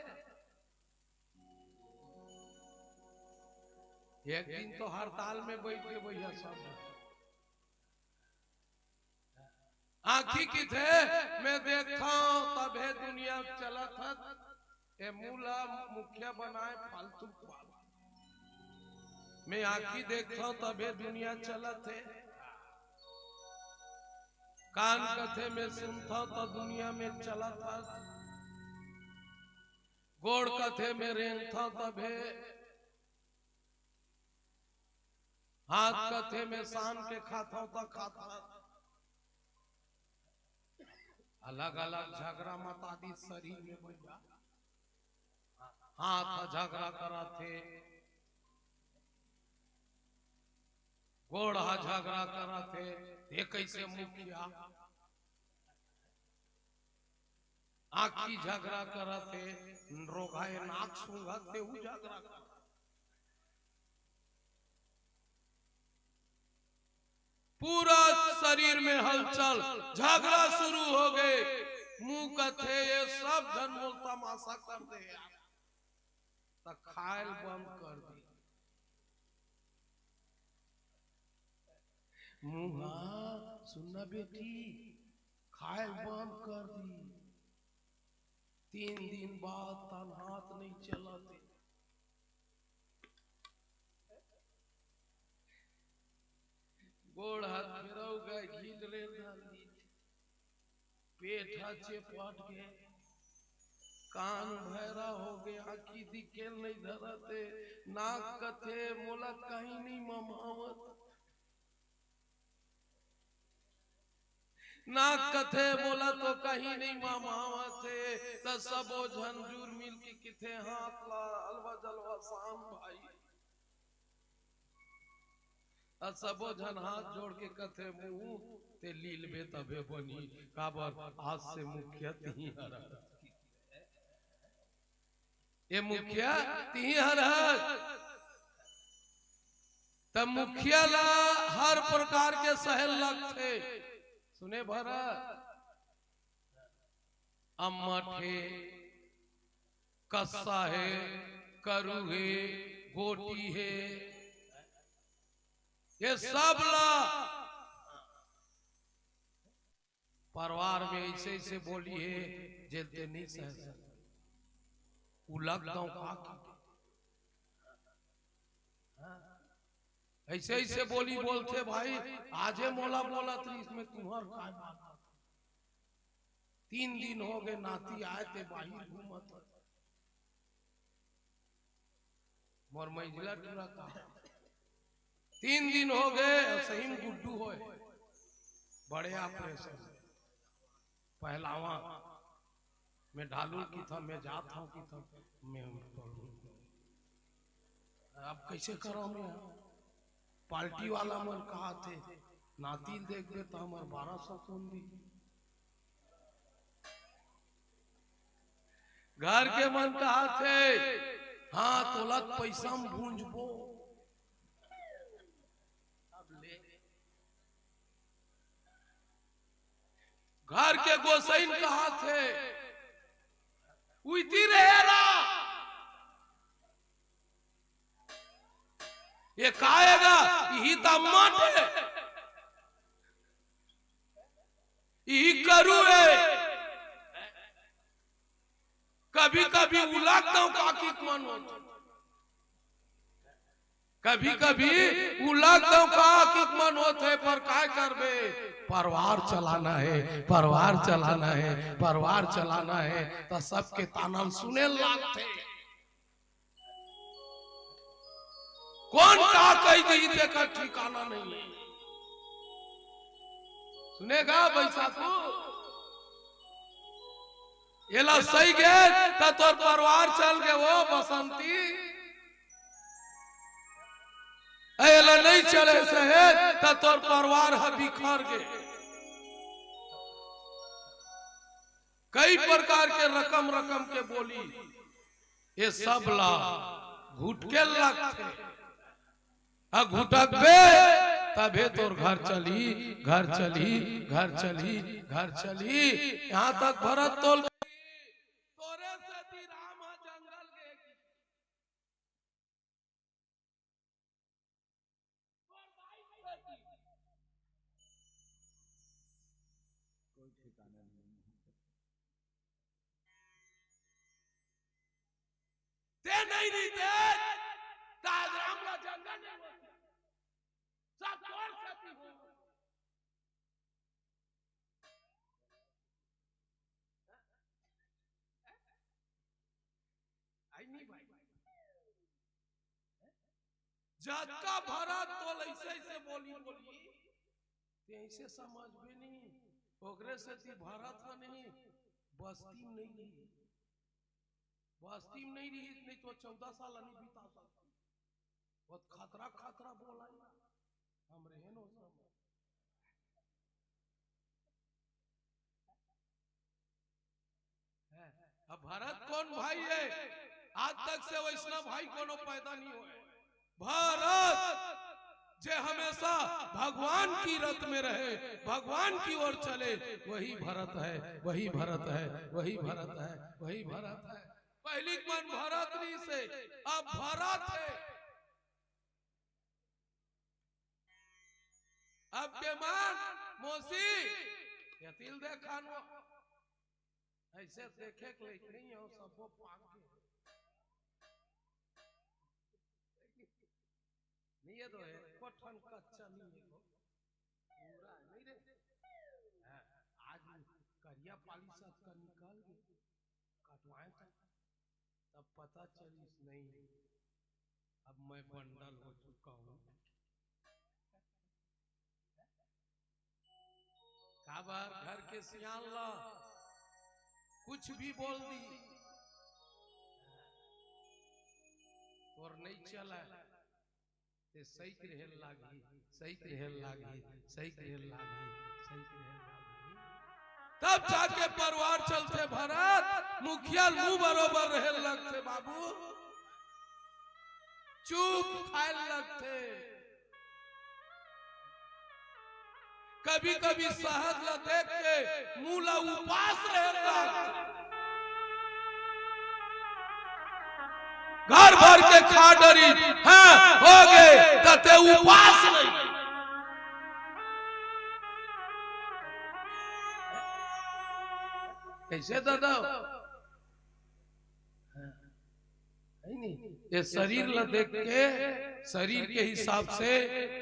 एक दिन तो हड़ताल में बैठ के भैया सब आंखी किथे, मैं देखथंव तभे दुनिया चलत हत। ए मूला मुखिया बनाए फालतू पाल। मैं आंखी देखथंव तभे दुनिया चलत हे। कान कथे मैं सुनथंव त दुनिया में चलत हत। गोड़ कथे मैं रेंगथंव तभे हाथ कथे में सान के खाथंव त खाथंव। अलग-अलग झगरा मतादी शरीर में भैया। हाथ ह झगरा करत हे, गोड़ ह झगरा करत हे, ते कैसे मुखिया? आँखी झगरा करत हे, रोघाए नाक सूंघत हे, ऊ झगरा करत। पूरा शरीर में हलचल, झगरा शुरू हो गे। मुंह कथे, "ये सब झन मोर तमाशा कर दे यार।" त खायल बंद कर दी। मुंह, सुनना बेटी, खायल बंद कर दी। तीन दिन बाद तन हाथ नहीं चलत हे। गोड़ हाथ फेरव गे, घील रेंध गे, पेट ह चेपट गे, कान भैरा हो गे, आँखी दिखे नहीं धरत हे, नाक कथे मोला कहीं नहीं ममावत। नाक कथे मोला तो कहीं नहीं ममावत हे, त सबो झन जुर मिल के किथे हाथ ला अलवा जलवा सान भाई। त सबो झन हाथ जोड़ के कथे, "मुंह ते लीलबे तभे बनी, काबर आज से मुखिया तिही हरस।" ये मुखिया तिही हरस। त मुखिया ला हर प्रकार के सहल लगथे। सुने भरत, अम्मट हे, कस्सा हे, करू हे, गोटी हे, ये सब ला परवार में अइसे अइसे बोली हे, जेन ते नइ सह सके। उलग दंव का कि, हाँ? अइसे अइसे बोली बोलथे भाई, आजे मोला बोलत रहिस, मैं तुम्हर काय बात। तीन दिन होगे नाती आय ते बाहिर घूमत हे। मोर मइझला टूरा का तीन दिन होगे, सही में गुड्डू होय, बड़े operation, पहलवान। मैं ढालू किथंव, मैं जात हंव किथंव, मैं अब कइसे करंव मैं? पार्टी वाला मन कहत हे, नाती ल देखबे त हमर बारह सौ कोन दिही? घर के मन कहत हे, हाँ, तोला त पइसा म भूंजबो। अब ले। घर के गोसइन कहत हे, उइती रहेला। ये का हे गा? इही त अम्मट हे, इही करू हे। कभी-कभी उलग दंव का कि मन होथे, कभी-कभी उलग दंव का कि मन होथे, पर काय करबे, परवार चलाना हे, परवार चलाना हे, परवार चलाना हे, त सबके ताना ल सुने ल लागथे। कोन का कहि दिही, तेकर ठिकाना नइ हे। सुने गा बैसाखू, एला सहिगे त तोर परवार चलगे ओ बसंती, एला नइ चले सहे त तोर परवार ह बिखरगे। कई प्रकार के रकम रकम के बोली, ये सब ला घुटके ल लगथे। अ घुटकबे तभे तोर घर चलही, घर चलही, घर चलही, घर चलही। यहाँ तक भरत तोल तोरे सेती राम ह जंगल गे। कोई ठिकाना नहीं। ते नहीं रहिते, त आज राम ला जंगल नहीं होता। सब तोर सेती हो। आई नहीं भाई। जतका भरत तोल अइसे अइसे बोली बोली, ते अइसे समझबे नहीं। ओकरे सेती भरत ह नहीं, बस्ती में नहीं रही। बस्ती में नहीं रही, नहीं तो चौदह साल नहीं बिता सकती। बहुत खतरा खतरा बोला है। हम रहे नो सब। हैं? अब भरत कोन भाई हे? आज तक से वइसना भाई कोनो पैदा नहीं होय। भरत जे हमेशा भगवान की रथ में रहे, भगवान की ओर चले, वही भरत हे, वही भरत हे, वही भरत हे, वही भरत हे। पहिली के मन भरत नहीं से, अब भरत हे। अब के मन मौसी, ये तिल देखा नो। अइसे देखे के लइक नहीं हो, सबो पाक गे। नहीं ये तो हे, कोठन कच्चा नहीं हे को। पूरा नहीं रे। हाँ, आज करिया पाली साथ का निकाल गे। कटवाए तो तब पता चलिस नहीं, अब मैं बंडल हो चुका हूँ। काबर घर के सियान ला कुछ भी बोल दी, तोर नहीं चला, ते सही के रहेल लागही, सही के रहेल लागही, सही के रहेल लागही, सही के रहेल लागही। तब जाके परिवार चलथे भरत, मुखिया ल मुंह बरोबर रहेल लगथे बाबू। चुप खाए लगथे। कभी-कभी शहद ला देख के मुंह ला उपास रहे लागथे। घर भर के खा डरी, हाँ, हो गे, त ते उपास नहीं। कइसे दादा? हाँ, है नहीं? ये शरीर ला देख के, शरीर के हिसाब से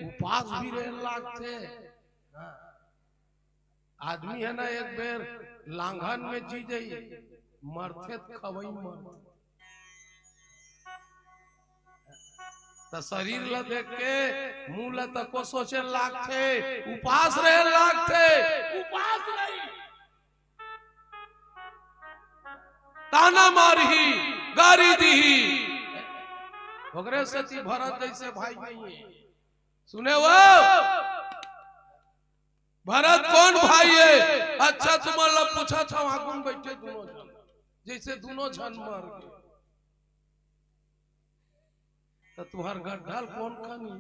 उपास भी रहे लागथे। हाँ। आदमी हे ना, एक बेर लांघन में जी जाही, मरथे त खवई मरथे। त शरीर ला देख के मुंह ला तको सोचे लागथे, उपास रहे लागथे, उपास नहीं। ताना मारही, गारी दीही। ओकरे सेती भरत जइसे भाई नहीं हे। सुने वो? भरत कोन भाई हे? अच्छा, तुमन ला पूछत हंव, आगू में बइठे दूनों झन, जइसे दूनों झन मर गे, त तुंहर गड्ढा ल कोन खनही?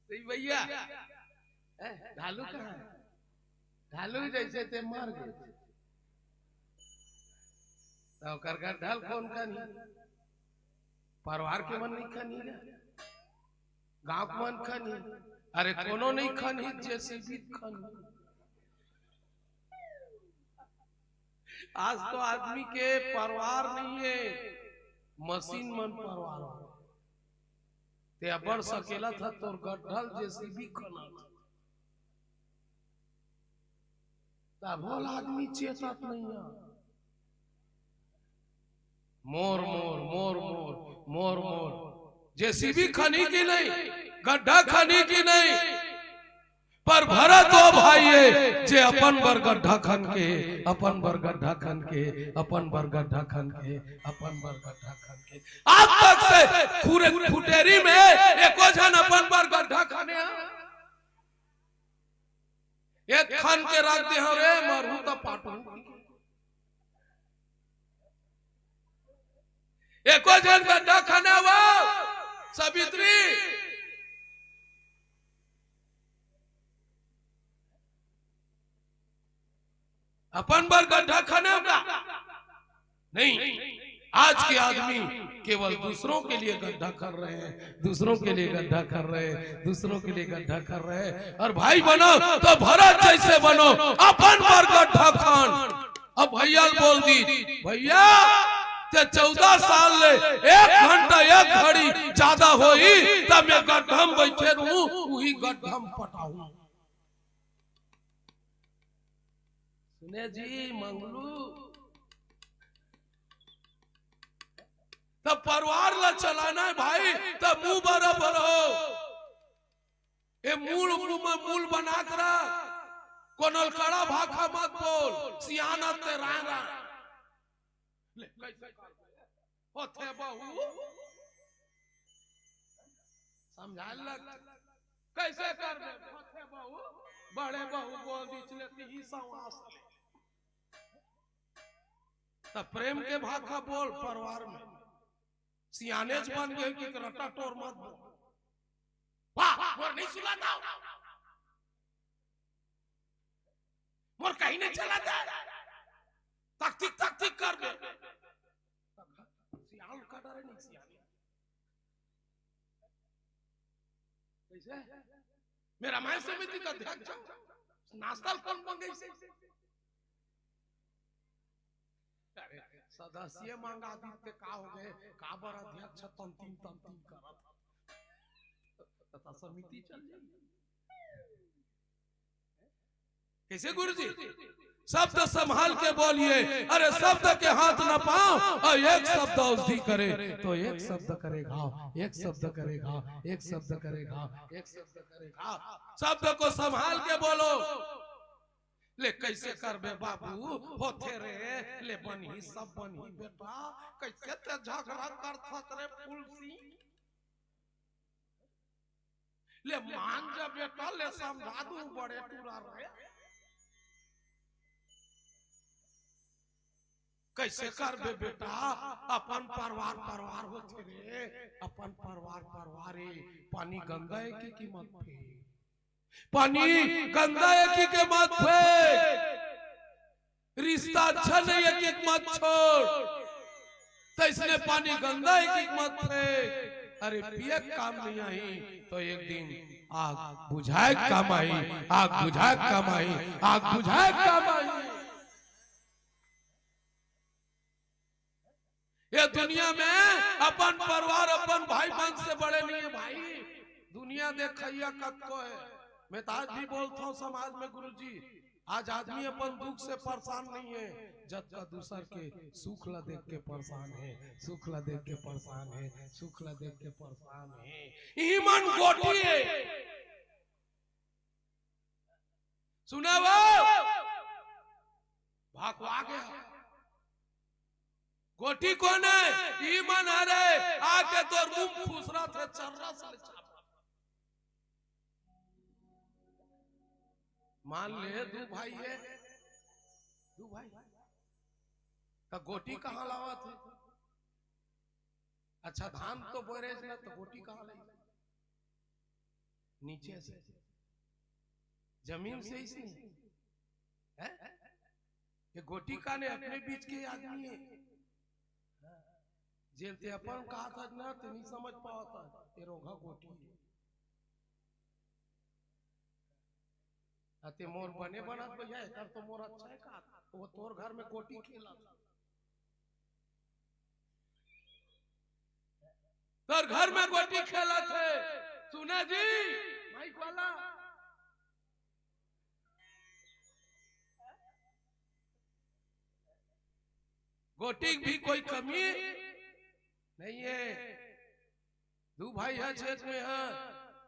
नहीं भइया, ए, ढालू कहाँ हे? ढालू जइसे ते मर गे, त ओकर गड्ढा ल कोन खनही? परवार के मन नहीं खनही गा? गांव के मन खनही? अरे कोनो नहीं खनही, जेसीबी खनही। आज तो आदमी के परवार नहीं हे, मशीन मन परवार हे। ते अब्बड़ सकेलत हस, तोर गड्ढा ल जेसीबी खनत हे। तभो ल आदमी चेतत नहीं हे। मोर, मोर, मोर, मोर, मोर, मोर। जेसीबी खनही कि नहीं? गड्ढा खनही कि नहीं? पर भरत वो भाई हे, जे अपन बर गड्ढा खन के, अपन बर गड्ढा खन के, अपन बर गड्ढा खन के, अपन बर गड्ढा खन के। आज तक से खुरे-, खुटेरी में एको झन अपन बर गड्ढा खने हे? एक खन के रख दे हंव रे, मरहूं त पाटहूं। एको झन गड्ढा खने वो, सावित्री। अपन बर गड्ढा खने हो का? नहीं। आज के आदमी केवल दूसरों के लिए गड्ढा खन रहे हैं, दूसरों के लिए गड्ढा खन रहे हैं, दूसरों के लिए गड्ढा खन रहे हैं। और भाई बनो तो भरत जइसे बनो, अपन बर गड्ढा खन। अब भइया ल बोल दीस, भइया, ते चौदह साल ले एक घंटा, एक घड़ी जादा होही, त मैं गड्ढा में बइठे रहूं, उही गड्ढा में पटाहूं। सुने जी मंगलू, त परवार ला चलाना हे भाई, त मुंह बरोबर हो। ए मूल, मुंह में मूल बना के रख। कोनो ल कड़ा भाखा मत बोल, सियान हस ते रांय रांय। ले, कइसे करबे? होथे बहू। समझाय ल लग। कइसे करबे? होथे बहू। बड़े बहू बोल दीस ले तिही सवास ले। त प्रेम के भाखा बोल परवार में। सियानेच बन गे कि रट्टा टोर मत बोल। वाह, मोर नहीं सुनात हे। मोर कहीं नहीं चलत हे। तकतिक, तकतिक करबे। सियान का डरे नहीं सियान। कइसे? मैं रामायण समिति के अध्यक्ष हंव। नास्ता ल कोन मंगइसे? अरे, सदस्य मंगा दीस ते का हो गे? काबर अध्यक्ष तंतिम तंतिम करत हस? त समिति चल जाही। कइसे गुरुजी? शब्द संभाल के बोलिए, अरे शब्द के हाथ न पांव, अउ एक शब्द औषधि करे, तो एक शब्द करे घाव, एक शब्द करे घाव, एक शब्द करे घाव, एक शब्द करे घाव। शब्द को संभाल के बोलो। ले कइसे करबे बाबू, होथे रे, ले बनही, सब बनही बेटा, कइसे ते झगड़ा करथस रे फूल सिंह? ले मान जा बेटा, ले समझा दूं बड़े टूरा रे। कैसे करबे बेटा? अपन परवार परवार होथे रे, अपन परवार परवार ए। पानी गंदा ए कि, कि मत फेंक, पानी गंदा ए कि, के मत फेंक, रिश्ता अच्छा नहीं ए कि मत छोड़, तइसने पानी गंदा ए कि मत फेंक। अरे पिए के काम नहीं आही तो एक दिन आग बुझाए के काम आही, आग बुझाए के काम आही, आग बुझाए के काम आही। ये दुनिया में अपन परवार, अपन भाई बंद से बड़े नहीं हे भाई। दुनिया देखइया कतको हे। मैं तो आज भी बोलथंव समाज में, गुरुजी, आज आदमी अपन दुख से परेशान नहीं हे, जतका दूसर के सुख ला देख के परेशान हे, सुख ला देख के परेशान हे, सुख ला देख के परेशान हे। इही मन गोटी हे। सुना वो? भकवा गया। गोटी कोन हे? ई मन हरे, आके तोर मुंह फुसरथे, चर्रा से ले चाप। मान ले, दू भाई हे, दू भाई, त गोटी कहाँ लावत हे? अच्छा, धान तो बोए रहिस ना, त गोटी कहाँ लाही? नीचे से, जमीन से ही से। हैं? ये गोटी काने अपने बीच के आदमी हे। जेन ते अपन कहा था ना, ते नहीं समझ पावत हे, ये रोघा गोटी हे। अते मोर बने बनत भैया, एकर तो मोर अच्छा हे का? वो तोर घर में गोटी खेलत हे। तोर घर में गोटी खेलत हे। सुना जी, माइक वाला। गोटी के भी कोई कमी नहीं हे। दू भाई हे छेत्र में, हाँ,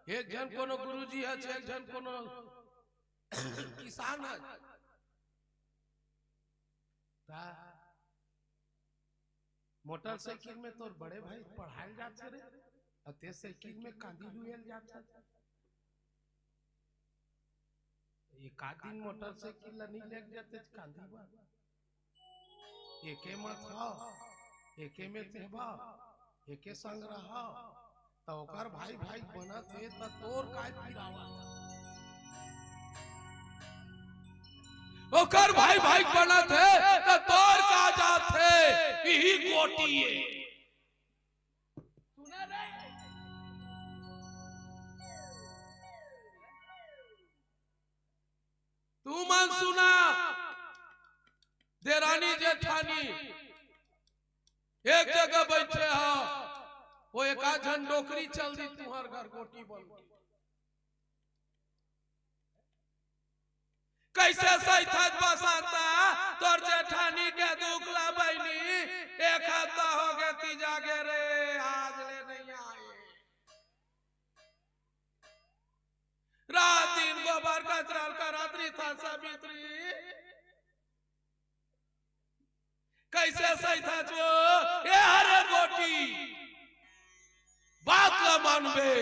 एक झन कोनो गुरुजी हे, एक झन कोनो किसान हे। त मोटरसाइकिल में तोर बड़े भाई पढ़ाए ल जाथे रे, अउ ते साइकिल में कांदी लुए ल जाथे। एक आध दिन मोटरसाइकिल ला नहीं लेके जाते कांदी बर। एके मत हव, एके में तेहबा, एके संग रहव, त ओकर भाई भाई बनत हे, त तोर काय पिरावत? ओकर भाई भाई बनत हे, त तोर का जात हे? इही गोटी हे। सुना रे? तुमन सुना, देरानी जेठानी एक जगह बइठे हव, वो एक आध झन डोकरी चल दी तुंहर घर गोटी बन के। कइसे सहिथस बसंता तोर जेठानी के दुख ला बहिनी, एक हफ्ता होगे तीजा गे रे, आज ले नइ आए। रात दिन गोबर कचरा ल करत रहिथस सावित्री। कइसे सहिथस वो? ए हरे गोटी, बात ला मानबे,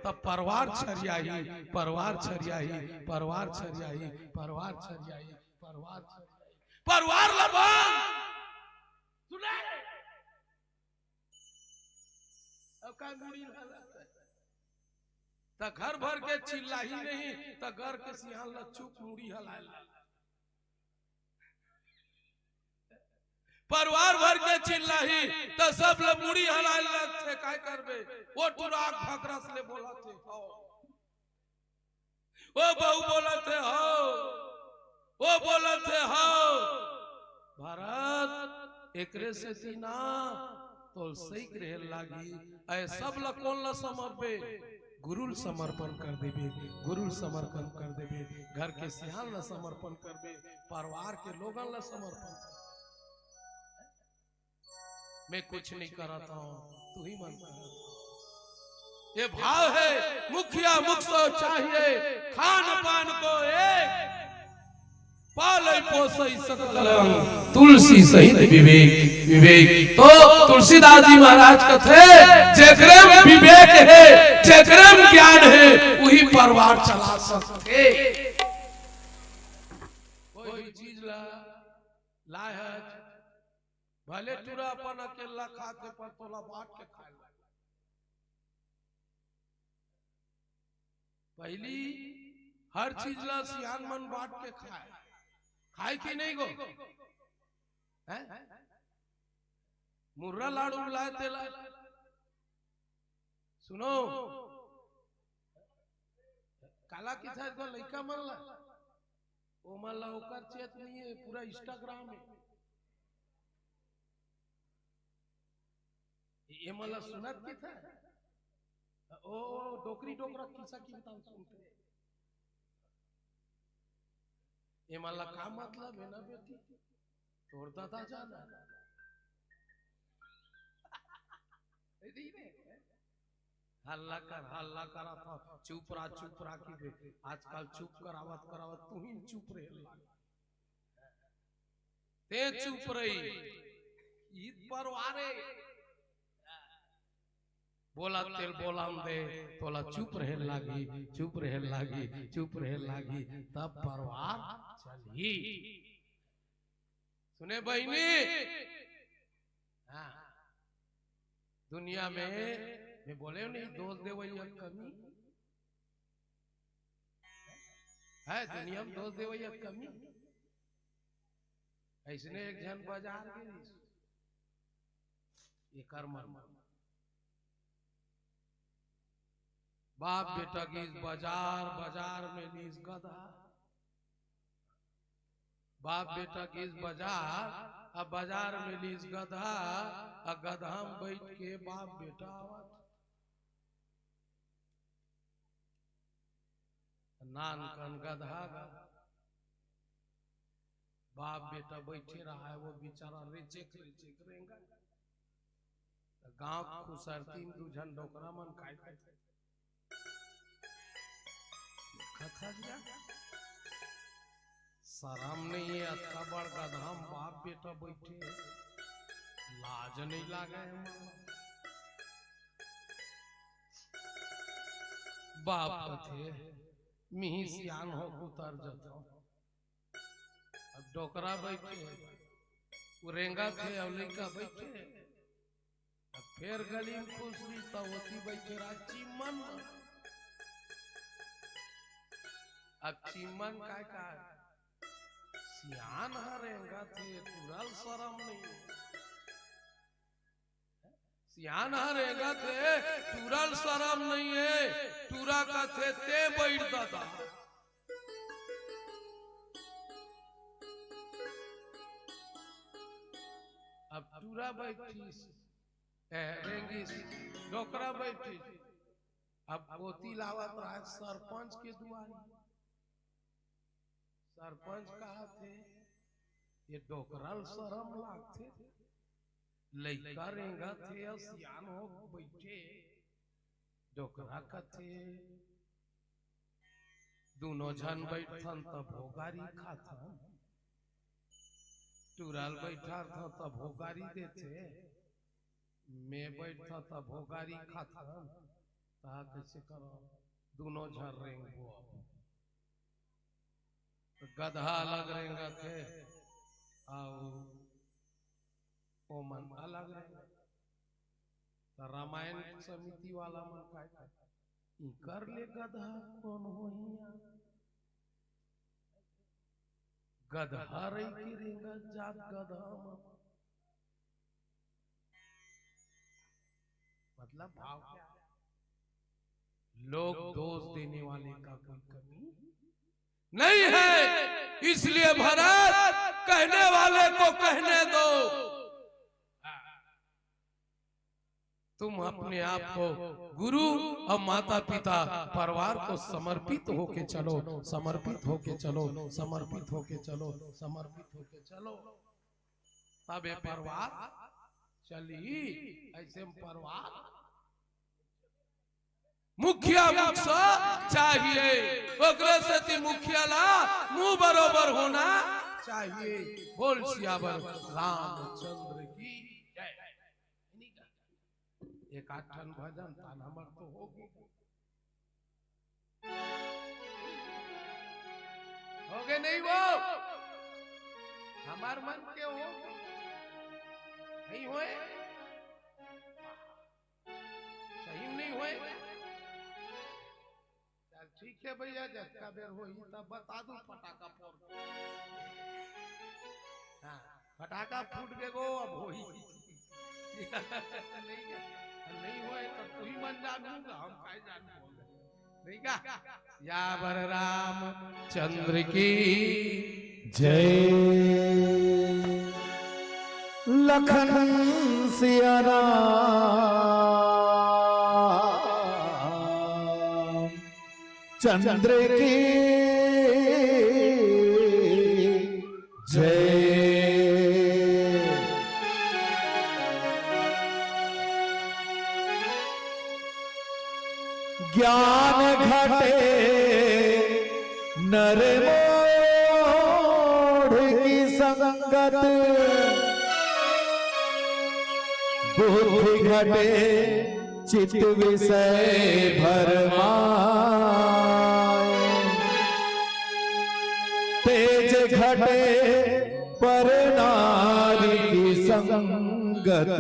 त परवार छरियाही, परवार छरियाही, परवार छरियाही, परवार छरियाही, परवार छरियाही। परवार ला मान। सुने? अब का मुड़ी हलात हे? त घर भर के चिल्लाही नहीं, त घर के सियान ला चुप मुड़ी हलाए ला। परवार भर के चिल्लाही, त सब ला मुड़ी हलाए लगथे, काय करबे? वो टुरा के भकरस ले बोलथे, हव। ओ बहू बोलथे, हव। ओ बोलथे, हव। भरत, एकरे सेती ना, तोल सही के रेहे ल लागही। अय सब ला कोन ला समर्पबे? गुरु ल समर्पण कर देबे, गुरु ल समर्पण कर देबे, घर के सियान ला समर्पण करबे, परवार के लोगन ला समर्पण कर। मैं कुछ नहीं करत हंव, तुही मन करत हव। ये भाव हे, मुखिया मुख सो चाहिए, खान पान को एक, पालय पोसय सकल अंग, तुलसी सहित विवेक। विवेक तो तुलसीदास जी महाराज कथे, जेकरे में विवेक हे, जेकरे में ज्ञान हे, उही परवार चला सकथे। कोई भी चीज ला लाय हच, भले टूरा अपन अकेल्ला खाथे, पर तोला बांट के खाए ला। पहिली हर चीज ला सियान मन बांट के खाए, खाए कि नहीं गो? हैं? मुर्रा लाड़ू लाए तेला। सुनो, काला किथा तो लइका मन ला, ओ मन ला ओकर चेत नहीं है, पूरा Instagram है। ये मन ला सुनत किथा, ओ, ओ डोकरी डोकरा किस्सा किबतान सुनथे। ये मन ला का मतलब है ना बेटी, तोर ददा जाना। नहीं रे, हल्ला कर, हल्ला करा था, चुप रहा, चुप रहा कि बे, आजकल चुप करावत करावत तू ही चुप रहे लाग। ते चुप रही, ईद परवारे। बोला तेल बोलाम दे, तोला चुप रहे लागी, चुप रहे लागी, चुप रहे लागी, तब परवार चलही। सुने बहिनी? हाँ। दुनिया में, मैं बोले नहीं, दोष देवइया कमी है, दुनिया में दोष देवइया कमी। अइसने एक झन बजार गे, एकर मन बाप बेटा गीस बजार, बजार में लीस गधा। बाप बेटा गीस बजार, अब बजार में लीस गधा, अब गधा में बैठ के बाप बेटा आवत। नान कन गधा गा। बाप बेटा बैठे रहा है, वो बेचारा रेचेक रेचेक रेंगा। त गांव खुसरती में दू झन डोकरा मन काय करथे? देखत हस गा? शरम नहीं है, अतका बड़ गधा में बाप बेटा बैठे, लाज नहीं लागे है मन? बाप कथे, मिही सियान हो उतर जथो। अब डोकरा बैठे, वो रेंगा थे, अब लइका बैठे। अब फेर गली में खुसरी त ओती बैठे रहा चिमन। अब चिमन काय का सियान ह रेंगा थे, टूरा ल शरम नहीं। सियान ह रेंगा थे, टूरा ल शरम नहीं है, टूरा कथे ते बैठ ददा। अब टूरा बैठिस, ए, रेंगिस, डोकरा बैठिस। अब ओती लावत रहा सरपंच के दुआरी। सरपंच कहत हे, ये डोकरा ल शरम लागथे, लइका रेंगत हे अउ सियान हो बइठे। डोकरा कथे, दूनों झन बइठथन तभो गारी खाथन, टूरा ल बइठारथन तभो गारी देथे, मैं बइठथंव तभो गारी खाथन, त कइसे करंव? दूनों झन रेंगबो अब। त गदहा अलग रेंगत हे, अउ ओमन अलग रेंगत। त रामायण समिति वाला मन काय करथे? इकर ले गदहा कोन होही यार? गदहा रहिके रेंगत जात गदहा मन। मतलब भाव क्या? लोग दोष देने वाले का कोई कमी नहीं है, इसलिए भरत, कहने वाले को कहने दो। तुम अपने आप को गुरु और माता पिता, परिवार को समर्पित होके चलो, समर्पित होके चलो, समर्पित होके चलो, समर्पित होके चलो, तब ये परिवार चलही। अइसे में परिवार मुखिया मुख से चाहिए, ओकरे सेती मुखिया ला मुंह बरोबर होना चाहिए। बोल सियावर रामचंद्र की जय। एक आध ठन भजन तान हमर तो होगे, होगे नहीं वो? हमर मन के होगे। नहीं होय? सही में नहीं होय? चल ठीक है भैया, जतका बेर होही तब बता दू, फटाका फोड़। हाँ, फटाका फूट गे गो, अब होही। नहीं, नहीं होय तो तू ही मन जानू, हम काय जानू। नहीं का? सियावर रामचंद्र की जय। लखन सिया राम चंद्र की जय। ज्ञान घटे नर मूढ़ की संगत, बुद्धि घटे चित विषय भरमाए। तेज घटे पर नारी की संगत,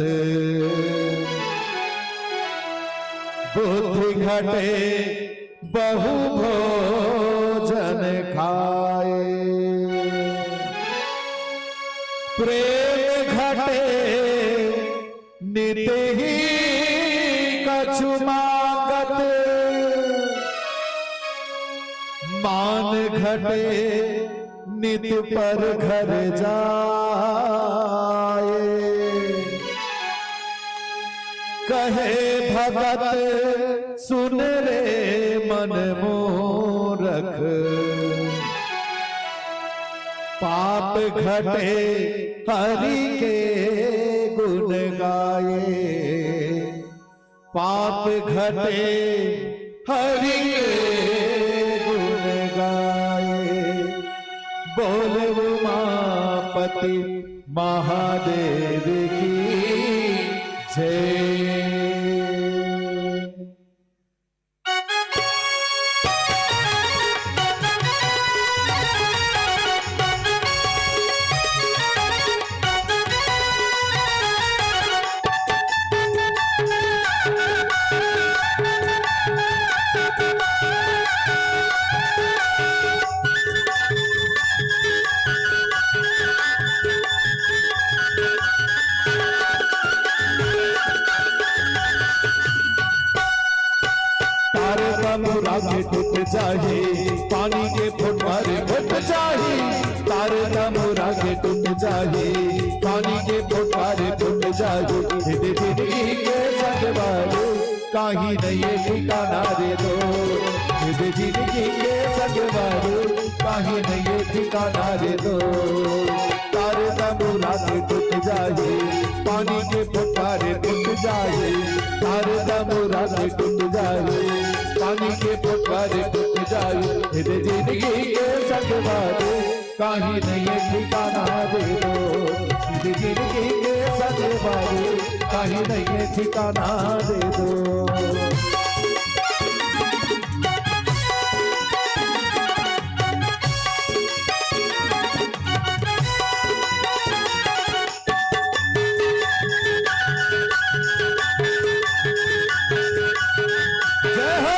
बुद्धि घटे बहु भोजन खाए। प्रेम घटे नित ही कछु मांगत, मान घटे नित पर घर जाए। कहे भगत सुन रे मन मूरख, पाप घटे हरि के गुण गाए। पाप घटे हरि के गुण गाए। बोल उमापति महादेव की जय। तार तमुरा के टूट जाही, पानी के फोटवारे फूट जाही। तार तमुरा के टूट जाही, पानी के फोटवारे फूट जाही। हित जिंदगी के संगवारी, काहीं नहीं ये ठिकाना रे दो। हित जिंदगी के संगवारी, काहीं नहीं ये ठिकाना रे दो। तार तमुरा के टूट जाही, पानी के फोटवारे फूट जाही। तार तमुरा के टूट जाही, पानी के फोटवारे फूट जाही। हित जिंदगी के संगवारी, काहीं नहीं ये ठिकाना रे दो। हित जिंदगी के संगवारी, काहीं नहीं ये ठिकाना रे दो। जय हो।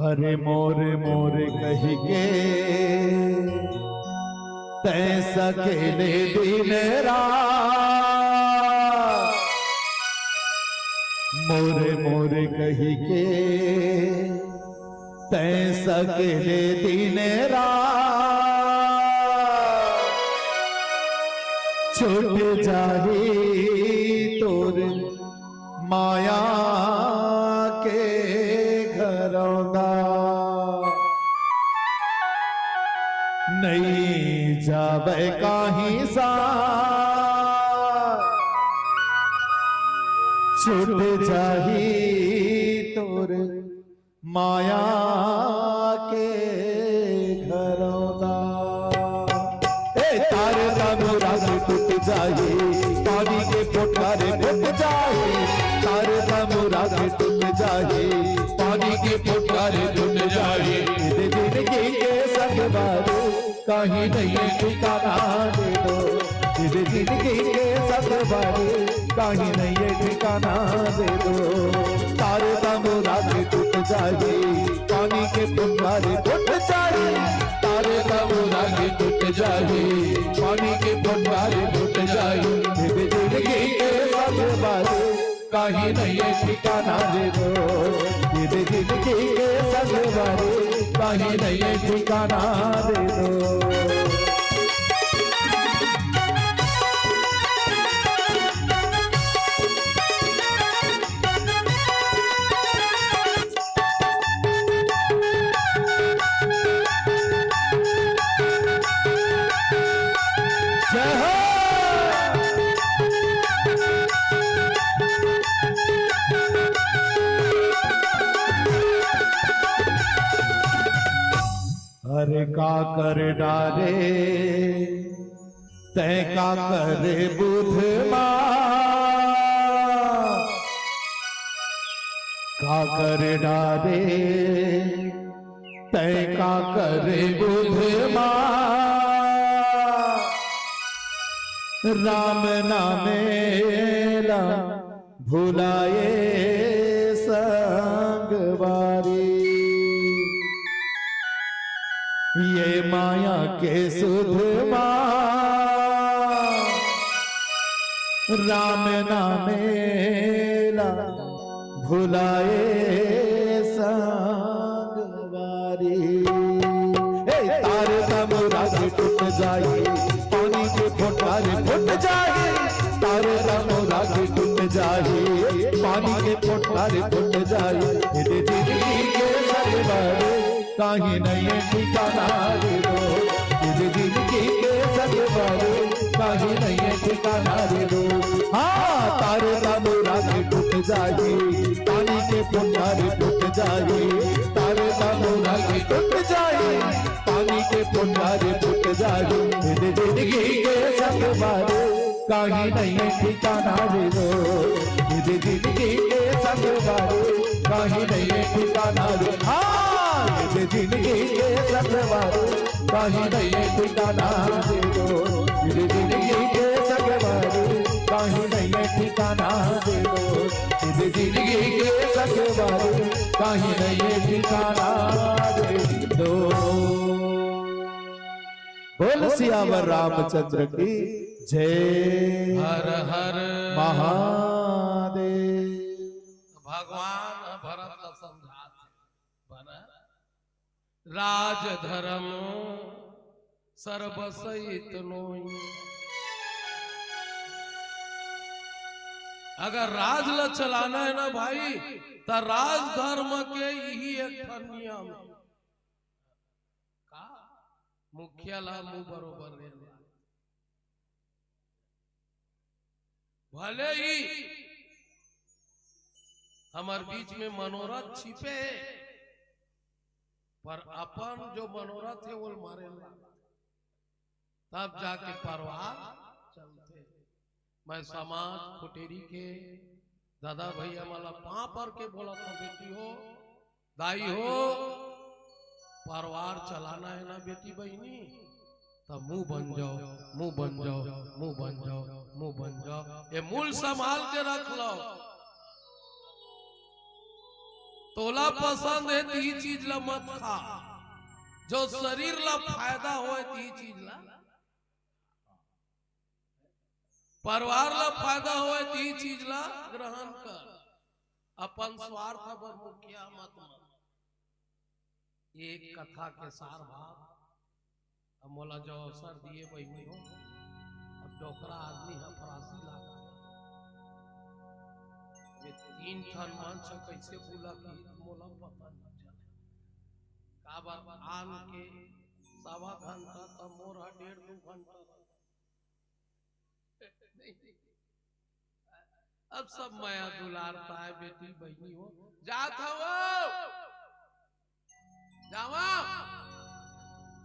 अरे मोर मोर कहि के तैं सकेले दिन रात, मोर मोर कहि के तैं सकेले दिन रात। छूट जाही तोर माया के घरौंदा, नइ जावै काहीं सा। छूट जाही तोर माया के घरौंदा। ए तार तमुरा के टूट जाही, पानी के फोटवारे फूट जाही। तार तमुरा आगे टूट जाही, पानी के फुहारे टूट जाही। दे जिंदगी के संगवारी, कहीं नहीं ठिकाना दे दो। दे जिंदगी के संगवारी, कहीं नहीं ठिकाना दे दो। तारे तमुरा के टूट जाही, पानी के फुहारे टूट जाही। तारे तमुरा के टूट जाही, पानी के फुहारे टूट जाही। दे जिंदगी के संगवारी, कहीं नहीं ठिकाना दे दो। ये दे जिंदगी के संगवारी, कहीं नहीं ठिकाना दे दो। जय हो। अरे का कर डारे, तै का कर बुधमा, का कर डारे, तै का कर बुधमा। राम नामेला भुलाए संगवारी, ये माया के सुधमा। राम नामेला भुलाए संगवारी। ए, तारे तमुरा के टूट जाही, पानी के फुहारे फूट जाही। तारे तमुरा के टूट जाही, पानी के फुहारे फूट जाही। ये दे जिंदगी के संगवारी, कहीं नहीं ठिकाना दे दो। ये दे जिंदगी के संगवारी, कहीं नहीं ठिकाना दे दो। हाँ, तारे तमुरा के टूट जाही, पानी के फुहारे फूट जाही। तारे तमुरा के टूट जाही, पानी के फुहारे फूट जाही। ये दे जिंदगी के संगवारी, कहीं नहीं ठिकाना दे दो। ये दे जिंदगी के संगवारी, कहीं नहीं ठिकाना दे। हाँ, ये दे जिंदगी के संगवारी, कहीं नहीं ठिकाना दे दो। ये दे जिंदगी के संगवारी, कहीं नहीं ठिकाना दे दो। ये दे जिंदगी के संगवारी, कहीं नहीं ठिकाना दे दो। बोल सियावर रामचंद्र की जय। हर हर महादेव। भगवान भरत ल समझात हे, बना राजधर्म सर्वसहित नोई। अगर राज ल चलाना हे ना भाई, त राजधर्म के इही एक ठन नियम हे। का? मुखिया ला मुंह बरोबर रेहे ला। भले ही हमर बीच में मनोरथ छिपे हे, पर अपन जो मनोरथ हे, वो मारे ला। तब जाके परिवार चलथे। मैं समाज खुटेरी के दादा भैया मन ला पाँव पर के बोलत हंव, बेटी हो, दाई हो, परिवार चलाना हे ना बेटी बहिनी, त मुंह बन जाव, मुंह बन जाव, मुंह बन जाव, मुंह बन जाव। ये मुंह ल संभाल के रख लव। तोला पसंद हे, तिही चीज ला मत खा, जो शरीर ला फायदा होय, तिही चीज ला। परिवार ला फायदा होय, तिही चीज ला ग्रहण कर, अपन स्वार्थ बर मुखिया मत बन। ये कथा के सार भाव। अब मोला जो अवसर दिए बहिनी हो, अब डोकरा आदमी ह फरासी लागथे। ये तीन ठन मंच ह कइसे बुला के मोला पता नइ चले। काबर आन के सवा घंटा त मोर ह डेढ़ दू घंटा। अब सब मया दुलार ताय बेटी बहिनी हो, जात हवव, जावव।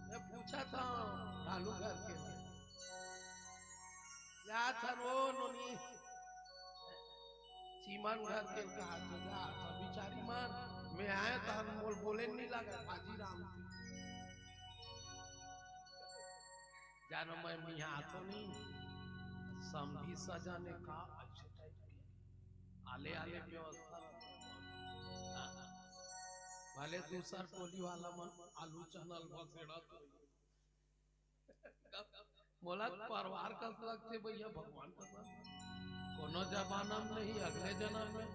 मैं पूछत हंव ढालू घर के, जात हन वो नोनी, चीमन घर के कहा तो जा, तो बिचारी मन, मैं आए तो हम बोल, बोले नहीं लगा, बाजी राम थे। जानो मैं मिहा तो नहीं, समधी सजने का ऐसे टाइप के। आले आले व्यवस्था। हाँ। भले दूसर टोली वाला मन आलू चना ल बसेड़ा तो। मोला परवार कस लगथे भैया, भगवान कसम। कोनो जमाना में नहीं, अगले जन्म में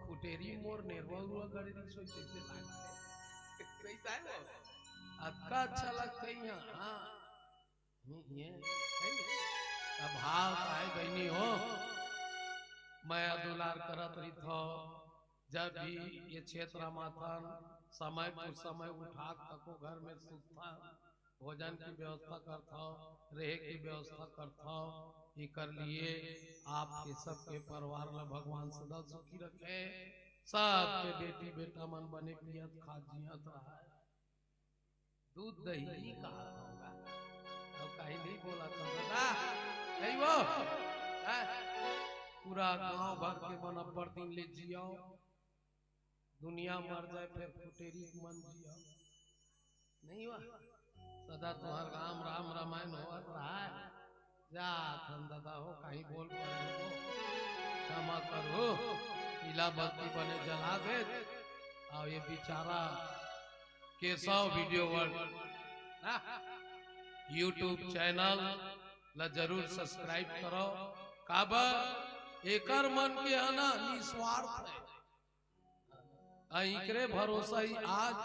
खुटेरी मोर नेरवा उरवा गड़े रिहिस होही तइसे लागथे। सही ताय वो। अतका अच्छा लगथे यहाँ, हाँ। नहीं, ये, नहीं। अब भाव आए बहिनी हो, मया दुलार करत रहिथव, जब भी ये क्षेत्र म आथन, समय पुर समय उठात तको घर में सुतथन, भोजन की व्यवस्था करथव, रहे की व्यवस्था करथव, एकर लिए आपके सबके परिवार ला भगवान सदा सुखी रखे, सबके बेटी बेटा मन बने पियत खात जियत रहय। दूध दही ही कहा होगा, अब कहीं नहीं बोला था दादा, नहीं वो, हैं? पूरा गांव भर के मन अब्बड़ दिन ले जियो, दुनिया मर जाए फिर फुटेरी मन जियो, नहीं हुआ? सदा तुम्हार राम राम रामायण होवत रहा है। जा थन दादा हो, कहीं बोल पड़े हो तो क्षमा करो। पीला बत्ती बने जला दे। और ये बेचारा केशव वीडियो वर्ल्ड ना YouTube चैनल ला जरूर सब्सक्राइब करो। काबर एकर मन के आना निस्वार्थ है। आ इकरे भरोसा ही आज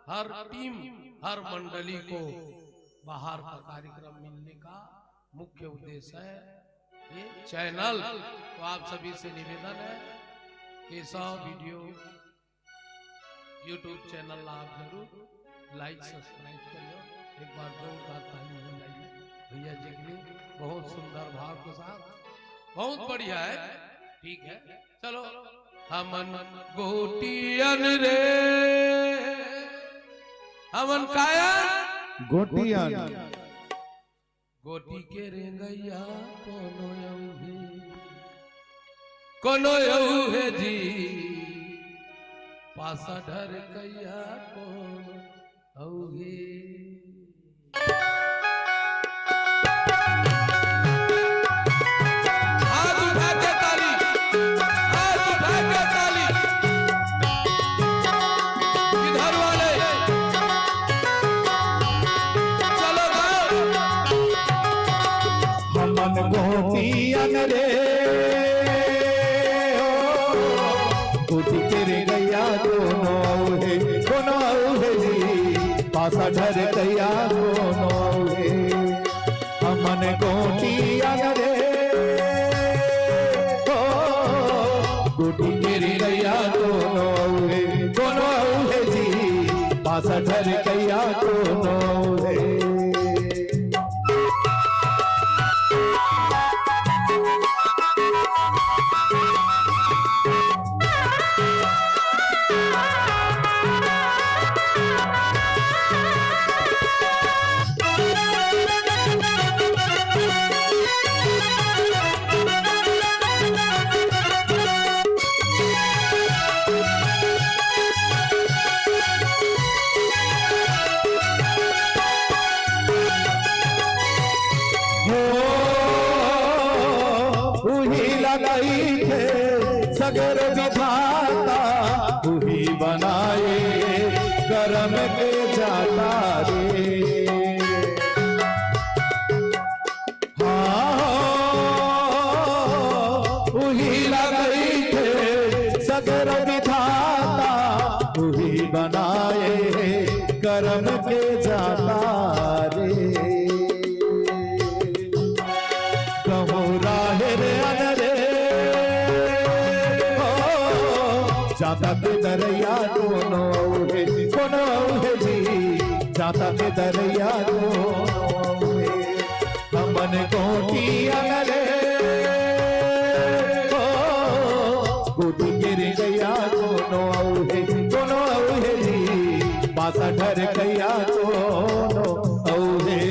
हर टीम, हर मंडली को बाहर का कार्यक्रम मिलने का मुख्य उद्देश्य है ये चैनल। तो आप सभी से निवेदन है, केशव वीडियो YouTube चैनल ला आप जरूर लाइक सब्सक्राइब कर लो। एक बार जोरदार ताली हो जाएगी भैया जी के लिए, बहुत सुंदर भाव के साथ, बहुत बढ़िया है। ठीक है, चलो। हमन गोटियन रे, हमन काया गोटियन। गोटी के रेंगैया कोनो अउ हे, कोनो अउ हे जी, पासा ढरकैया कोनो अउ हे। हाथ उठा के ताली, हाथ उठा के ताली। इधर वाले, चलो गाओ। हमन गोटियन रे, ओ, गोटी के रेंगैया कोनो अउ हे, कोनो अउ हे जी, पासा ढरकैया कोनो अउ हे। हमन गोटियन रे, ओ, गोटी के रेंगैया कोनो अउ हे, कोनो अउ हे जी, पासा ढरकैया कोनो अउ हे। हो, उही लगई थे सगर विधाता, उही बनाए करम के जाता रे। हाँ, उही लगई थे सगर विधाता, उही बनाए करम के जाता रे। कहूँ राहे रे अन रे, ओ, जाता के दरैया कोनो हे, कोनो हे जी, जाता के दरैया कोनो हे। हमन गोटियन रे, ओ, गोटी के रेंगैया कोनो अउ हे, कोनो अउ हे जी, पासा ढरकैया कोनो अउ हे।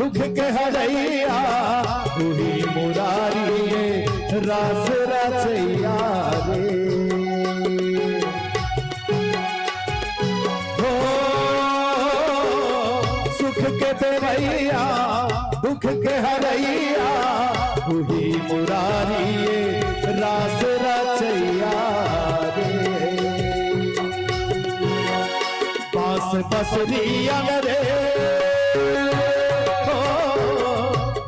दुख के हरैया, तू ही मुरारी ये रास रचैया रे। हो, सुख के देवैया, दुख के हरैया, तू ही मुरारी ये रास रचैया रे। बांस बसरी अंगरे, हो,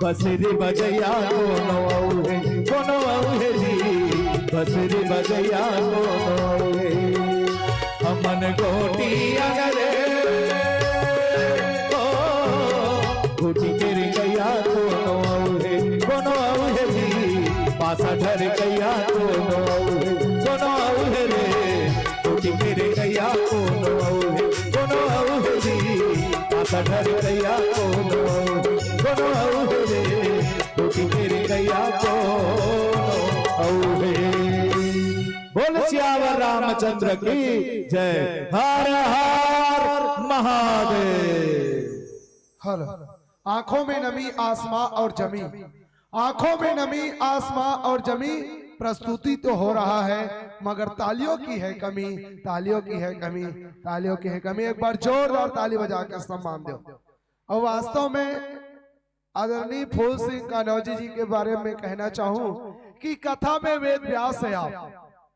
बसरी बजैया कोनो अउ हे, कोनो अउ हे जी, बसरी बजैया कोनो अउ हे। अमन गोटी अंगरे, हो, गोटी के रे गैया कोनो अउ हे, कोनो अउ हे जी, पासा ढर गैया कोनो अउ हे, कोनो अउ हे रे। कोटि मेरे गैया कोनो अउ हे, कोनो अउ हे जी। आशा धर गैया कोनो अउ हे, कोनो अउ हे रे। कोटि मेरे गैया कोनो अउ हे। बोल सियावर रामचंद्र की जय। हर हर महादेव। हेलो। आंखों में नमी आसमां और जमी, आंखों में नमी आसमां और जमी। प्रस्तुति तो हो रहा है मगर तालियों की है कमी, तालियों की है कमी, तालियों की है कमी। एक बार जोरदार ताली बजा के सम्मान दो। और वास्तव में आदरणीय फूल सिंह कन्नौजी जी के बारे में कहना चाहूं कि कथा में वेद व्यास है आप,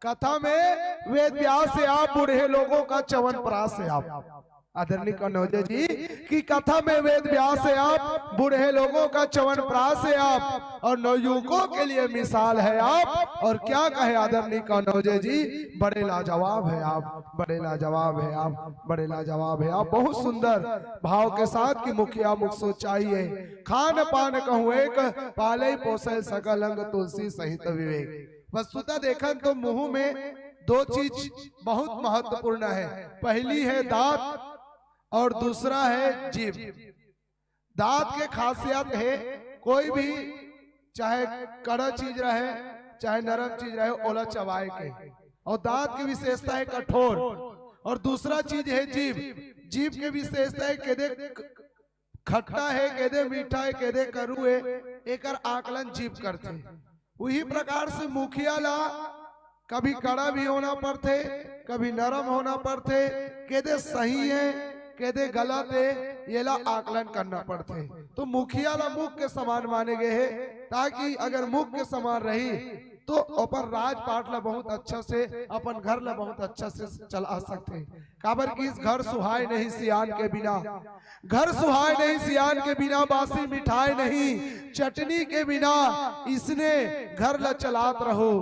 कथा में वेद व्यास है आप, बूढ़े लोगों का च्यवनप्राश है आप। आदरणीय कन्नौजे जी कि कथा में वेद व्यास है आप, बूढ़े लोगों का च्यवनप्राश है आप, और नवयुवकों के लिए मिसाल है आप। और क्या कहे आदरणीय कन्नौजे जी, बड़े लाजवाब है आप, बड़े लाजवाब है आप, बड़े लाजवाब है आप। बहुत सुंदर भाव के साथ कि मुखिया मुख सोचाइए, खान पान कहूँ एक, पाले पोसे सकल अंग तुलसी सहित विवेक। वस्तुतः देखन तो मुंह में दो चीज बहुत महत्वपूर्ण है। पहली है दांत और दूसरा है जीभ। दांत के खासियत है, कोई भी चाहे कड़ा चीज रहे, चाहे नरम चीज रहे, ओला चबाए के। और दांत की विशेषता है कठोर। और दूसरा चीज है जीभ। जीभ की विशेषता है केदे खट्टा है, केदे मीठा है, केदे करू है, एकर आकलन जीभ करथे। उही प्रकार से मुखिया ला कभी कड़ा भी होना पड़थे, कभी नरम होना पड़थे, केदे सही है, केदे गलत है, येला आकलन करना पड़थे। तो मुखिया ला मुख के समान माने गए हे, ताकि अगर मुख के समान रही तो अपन राजपाट ला बहुत अच्छा से, अपन घर ला बहुत अच्छा से चला सकथे। काबर कि इस घर सुहाय नहीं सियान के बिना, घर सुहाय नहीं सियान के बिना, बासी मिठाय नहीं चटनी के बिना, इसने घर ला चलात रहो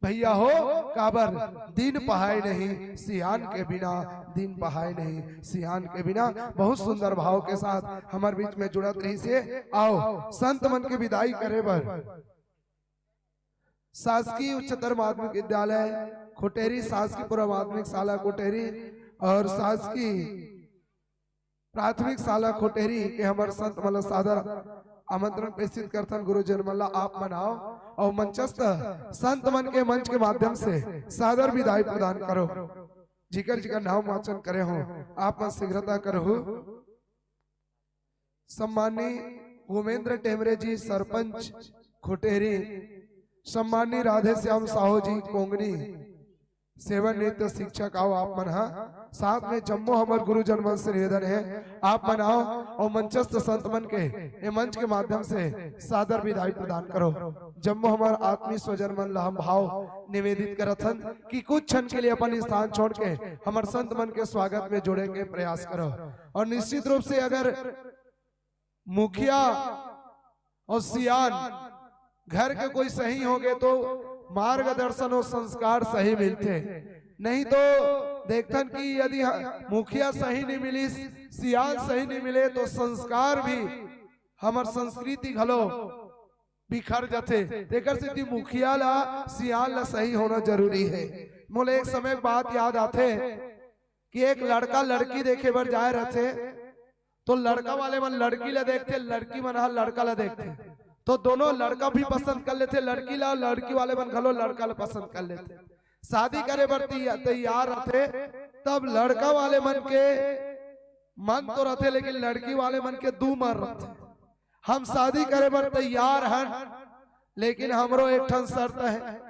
भैया हो। काबर दिन पहाय नहीं सियान के बिना, दिन पहाय नहीं सियान के बिना। बहुत सुंदर भाव के साथ हमर बीच में जुड़त रहिसे। आओ संत मन के विदाई करे बर शासकीय उच्चतर माध्यमिक विद्यालय खुटेरी, शासकीय पूर्व माध्यमिक शाला खुटेरी और शासकीय प्राथमिक शाला खुटेरी के हमर संत मन ला सादर आमंत्रण प्रेषित करथन। गुरुजन मन ला आप मन आओ और मंचस्थ संत मन के मंच के माध्यम से सादर विदाई प्रदान करो। जिकर जिकर नाम वाचन करे हो, आप मन शीघ्रता करहु। सम्मानी उमेंद्र टेमरे जी, सरपंच खुटेरी, सम्मानी राधेश्याम साहू जी कोंगनी, सेवा नृत्य शिक्षक, आओ आप मन हा। साथ में जम्मो हमर गुरुजन मन से निवेदन है, आप मन आओ और मंचस्थ संत मन के ए मंच के माध्यम से सादर विदाई प्रदान करो। जम्मो हमर आत्मीय स्वजन मन ला हम भाव निवेदित करत हन कि कुछ क्षण के लिए अपन स्थान छोड़ के हमर संत मन के स्वागत में जुड़े के प्रयास करो। और निश्चित रूप से अगर मुखिया और सियान घर के कोई सही हो गए तो मार्गदर्शन और संस्कार सही मिलथे। नहीं तो देखथन कि यदि ह-, मुखिया सही नहीं मिलिस, सियान सही नहीं मिले तो संस्कार भी, हमर संस्कृति घलो बिखर जथे। तेकर सेती मुखिया ला, सियान ला सही होना जरूरी है। मोला एक समय के बात याद आथे कि एक लड़का लड़की देखे बर जाए रहथे, तो लड़का वाले मन लड़की ला देखथे, लड़की मन ह लड़का ला देखथे, तो दोनों लड़का भी पसंद कर लेथे लड़की ला, लड़की वाले मन घलो लड़का ला पसंद कर लेथे। शादी करे बर तैया-, तैयार रहथे, तब लड़का वाले मन के मन तो रहथे, लेकिन लड़की वाले मन के दू मन रहथे। हम शादी करे बर तैयार हन, लेकिन हमरो एक ठन शर्त है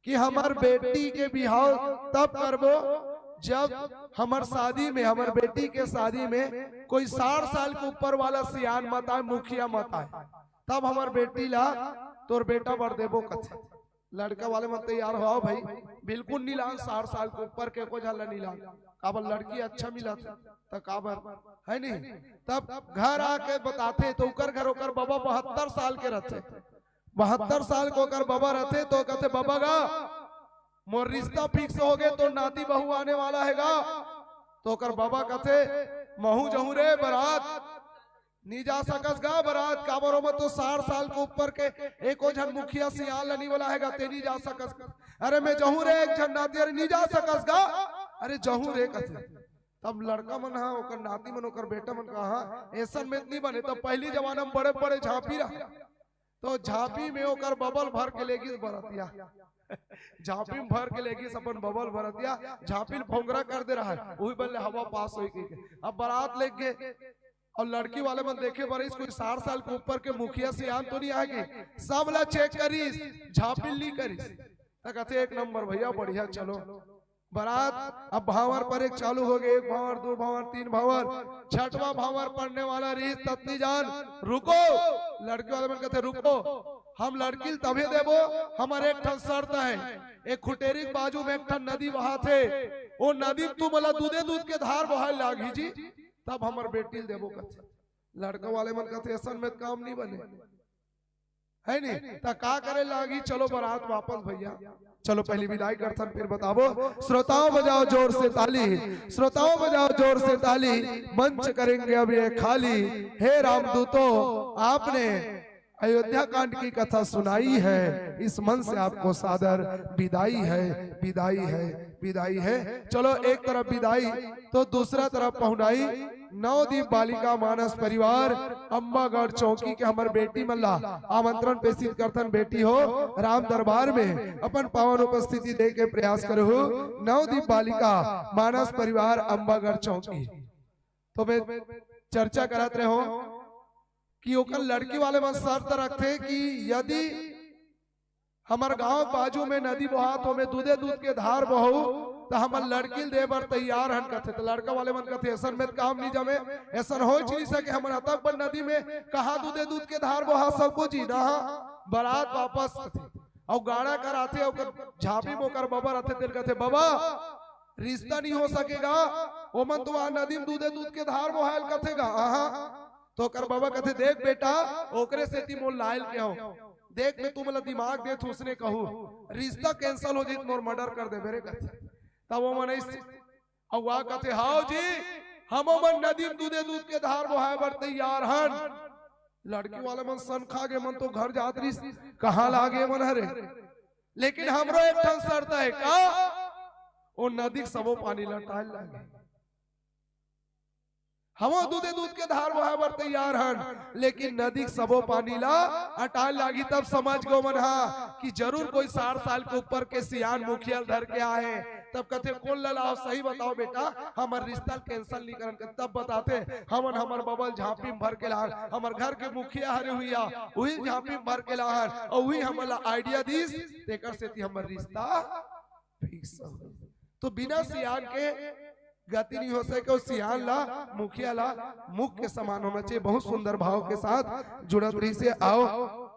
कि हमर बेटी के बिहाव तब करबो, जब हमर शादी में, हमर बेटी के शादी में कोई साठ साल के ऊपर वाला सियान मत आए, मुखिया मत आए, तब हमर बेटी ला तोर बेटा बर देबो कथे। लड़का वाले मन तैयार हो, "आओ भाई, बिल्कुल नी लान, साठ साल के ऊपर के को झन ला नी लान।" काबर, लड़की अच्छा मिलत हे, त काबर, है नी? तब घर आके बताथे, तो ओकर घर, ओकर बबा बहत्तर साल के रथे, बहत्तर साल के ओकर बबा रथे, तो कथे, "बबा गा, मोर रिश्ता fix हो गे, तो नाती बहू आने वाला हे गा।" तो ओकर बबा कथे, "महू जहूं रे बरात, नी जा सकस गा बरात।" "काबर, ओमा तो साठ साल के ऊपर के एको झन मुखिया सियान ल नी बोला हे गा, ते नी जा सकस।" "अरे मैं जहूं रे, एक झन नाती।" "अरे नी जा सकस गा।" "अरे जहूं रे," कथे। तब लड़का मन हा, ओकर नाती मन, ओकर बेटा मन कहा, "हाँ, ऐसन में नी बने।" तब पहली जमाना में बड़े बड़े झांपी रहा, तो झांपी में ओकर बबल भर के लेगिस बरतिया। झांपी में भर के लेगिस अपन बबल बरतिया, झांपी ल भोंगरा कर दे रहा है, उही बल्ले हवा पास होई के। अब बरात लेके गे, और लड़की वाले मन देखे बरिस कोई साठ साल के ऊपर के मुखिया सियान तो नी आगे, सब ला check करिस, झांपी ल नी करिस। त कथे, "एक नंबर भैया, बढ़िया, चलो।" बरात अब भांवर परे के चालू हो गे, एक भांवर, दू भांवर, तीन भांवर, छठवां भांवर पड़ने वाला रहिस, ततनी जान, "रुको।" लड़की वाले मन कथे, "रुको, हम लड़की ल तभे देबो, हमर एक ठन शर्त है, एक खुटेरी के बाजू में एक ठन नदी बहाथे, ओ नदी में तुमला दूधे दूध के धार बोहाय लागही जी, तब हमर बेटी ल देबो," कथे। लड़का वाले मन कथे, "ऐसन में काम नी बने।" है नी? त का करे लागी? चलो बरात वापस भैया, चलो पहली विदाई करथन, फिर बताबो। श्रोताओं बजाओ जोर से ताली, श्रोताओं बजाओ जोर से ताली, मंच करेंगे अब ये खाली। हे रामदूतो, आपने अयोध्या कांड की कथा सुनाई है, इस मंच से आपको सादर विदाई है, विदाई है, विदाई है। चलो एक तरफ विदाई, तो दूसरा तरफ पहुनाई। नवदीप बालिका मानस परिवार अम्बागढ़ चौकी के हमर बेटी मन ला आमंत्रण प्रेषित करथन। बेटी हो, राम दरबार में अपन पावन उपस्थिति दे के प्रयास करहु। नवदीप बालिका मानस परिवार अम्बागढ़ चौकी। तो मैं चर्चा करत रहे हो कि ओकर लड़की वाले मन शर्त रखथे कि यदि हमर गांव बाजू में नदी बोहात, ओमे दूधे दूध के धार बहू, त हमन लड़की ल दे बर तैयार हन कथे। त लड़का वाले मन कथे, "ऐसन में त काम नी जमे, ऐसन होय च नी सके, हमन अतक बड़ नदी में कहां दूधे दूध के धार बोहा सकबो जी?" ना, बरात वापस आथे, अउ गाड़ा कराथे, अउ झांपी में ओकर बबा रथे, तेन कथे, "बबा, रिश्ता नी हो सकेगा, ओमन तो वहां नदी में दूधे दूध के धार बोहाय ल कथे गा।" आहा, तो ओकर बबा कथे, "देख बेटा, ओकरे सेती मोर लायल के हंव, देख मैं तुमला दिमाग देत हंव, उसने कहू, रिश्ता cancel हो जाही त मोर murder कर देबे रे," कथे। तब वो मनई से, अउ वा कथे, "हाव जी, हमो मन नदी में दूधे दूध के धार बोहाय बर तैयार हन।" लड़की वाले मन सन खा गे, मन तो घर जात रहिस, "कहां लागे मन हरे?" लेकिन हमरो एक ठन शर्त है का, ओ नदी के सबो पानी ल अटाय ल लागे। हमो दूधे दूध के धार बोहाय बर तैयार हन, लेकिन नदी के सबो पानी ला अटाय लागही। तब समझ गो मन हा कि जरूर कोई साठ साल के ऊपर के सियान मुखिया ल धर के आए हे। तब कथे, "कोन ला लाव, सही बताव बेटा, हमर रिश्ता ल cancel नी करन।" तब बताथे, "हमन हमर बबल झांपी में भर के लान, हमर घर के मुखिया हरे हुइया, उही झांपी में भर के लान, अउ उही हमन ला idea दिस, तेकर सेती हमर रिश्ता fix हो।" तो बिना सियान के गति नहीं हो सके। अउ सियान ला, मुखिया ला मुख के समान होना चाहिए। बहुत सुंदर भाव के साथ जुड़त रहिसे। आओ,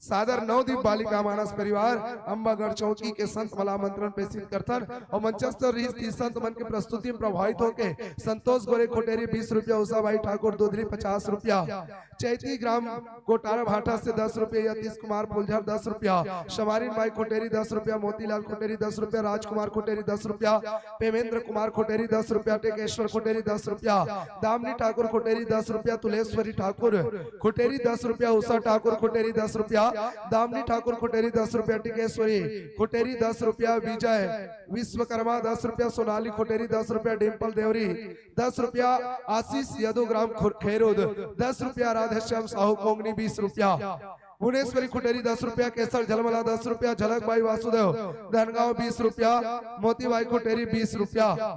सादर नवदीप बालिका मानस परिवार अम्बागढ़ चौकी के संत वाला आमंत्रण प्रेषित करथन अउ मंचस्थ रहिस तीस संत मन के प्रस्तुति में प्रभावित होके संतोष गोरे खुटेरी बीस रुपया, उषा बाई ठाकुर दुधरी पचास रुपया, चैती ग्राम कोटारा भाटा से दस रुपया, यतीश कुमार फुलझर दस रुपया, शमारिन बाई खुटेरी दस रुपया, मोतीलाल खुटेरी दस रुपया, राजकुमार खुटेरी दस रुपया, प्रेमेंद्र कुमार खुटेरी दस रुपया, टेकेश्वर खुटेरी दस रुपया, दामिनी ठाकुर खुटेरी दस रुपया, तुलेश्वरी ठाकुर खुटेरी दस रुपया, उषा ठाकुर खुटेरी दस रुपया, दामिनी ठाकुर खुटेरी दस रुपया, टिकेश्वरी खुटेरी दस रुपया, विजय विश्वकर्मा दस रुपया, सोनाली खुटेरी दस रुपया, डिम्पल देवरी दस रुपया, आशीष यदुग्राम खु-, खेरुद दस रुपया, राधेश्याम साहू कोंगनी बीस रुपया, भुवनेश्वरी खुटेरी दस रुपया, केसर झलमला दस रुपया, झलक बाई वासुदेव धनगांव बीस रुपया, मोती बाई खुटेरी बीस रुपया।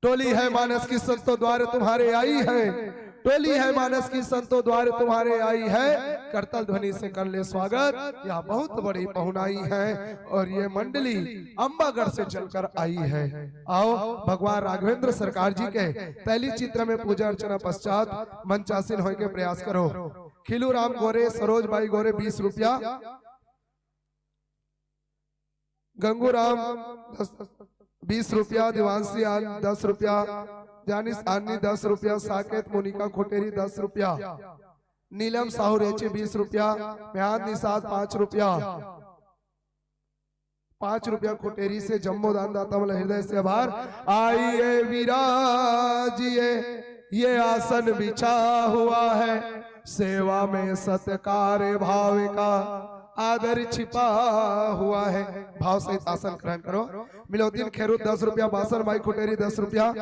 टोली है मानस की संतों द्वार तुम्हारे आई है, टोली है मानस की, संतों द्वार तुम्हारे आई है, करतल ध्वनि से कर ले स्वागत। यह बहुत बड़ी पहुनाई है और ये मंडली अम्बागढ़ से चलकर आई है। आओ, भगवान राघवेंद्र सरकार जी के तैली चित्र में पूजा अर्चना पश्चात मंचासीन होय के प्रयास करो। खिलू राम गोरे, सरोज बाई गोरे, बीस रुपया। गंगूराम, दस, बीस रुपया। दिवांशी आन, दस रुपया। जानिस आन्नी, दस रुपया। साकेत मोनिका खोटेरी, दस रुपया। नीलम साहू रेची, बीस रुपया। मेहान निषाद, पाँच रुपया। पाँच रुपया खोटेरी से। जम्मो दान दाता मन ला हृदय से आभार। आइए विराजिए, ये आसन बिछा हुआ है, सेवा में सत्कार भाव का आदर छिपा हुआ है। भाव सहित आसन ग्रहण करो। मिलोतिन खेरू, दस रुपया। बासन बाई खोटेरी, दस रुपया।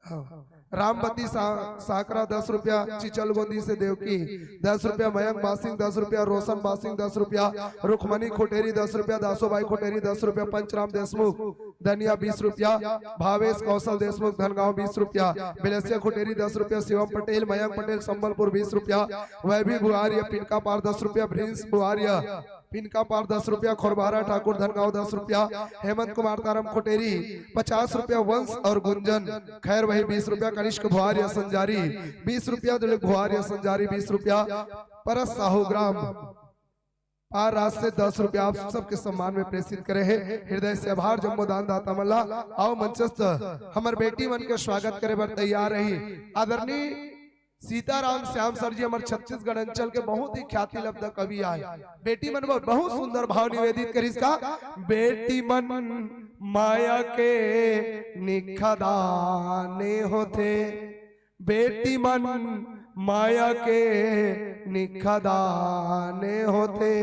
हाँ। रामबती सा-, साकरा, दस रुपया। चिचलगोंदी से देवकी, दस रुपया। मयंक बासिंग, दस रुपया। रोशन बासिंग, दस रुपया। रुक्मणी खोटेरी, दस रुपया। दासोबाई खोटेरी, दस रुपया। पंचराम देशमुख, धनिया, बीस रुपया। भावेश कौशल देशमुख, धनगांव, बीस रुपया। बिलसिया खोटेरी, दस रुपया। शिवम पटेल, मयंक पटेल, संबलपुर, बीस रुपया। वैभवी बुआर्य, पिनका पार, दस रुपया। प्रिंस बुआर्य, पिनका पार, दस रुपया। खोरबारा ठाकुर, धनगांव, दस रुपया। हेमंत कुमार तारम खोटेरी, पचास रुपया। वंश और गुंजन खैर वही, बीस रुपया। कनिष्क भुआर्य संजारी, बीस रुपया। दुलिक भुआर्य संजारी, बीस रुपया। परस साहू ग्राम पार राज से दस रुपया आप सबके सम्मान में प्रेषित करे हैं। हृदय से आभार जम्मो दान दाता मन ला। आओ मंचस्थ हमर बेटी मन के स्वागत करे बर तैयार रही आदरणीय सीताराम श्याम सर जी, हमर छत्तीसगढ़ अंचल के बहुत ही ख्याति लब्ध कवि आय। बेटी मन बर बहुत सुंदर भाव निवेदित करिस का। बेटी मन माया के निखदाने होथे, बेटी मन माया के निखदाने होथे,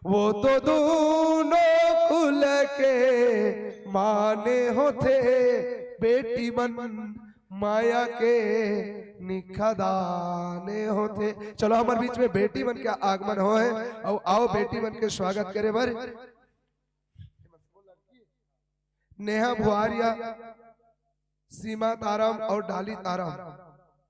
वो तो दूनों कुल के माने होथे। बेटी मन माया के निखदाने होथे। चलो, हमर बीच में बेटी मन के आगमन होय, अउ आओ बेटी मन के स्वागत करे बर। नेहा भुआरिया, सीमा तारम और डाली तारम,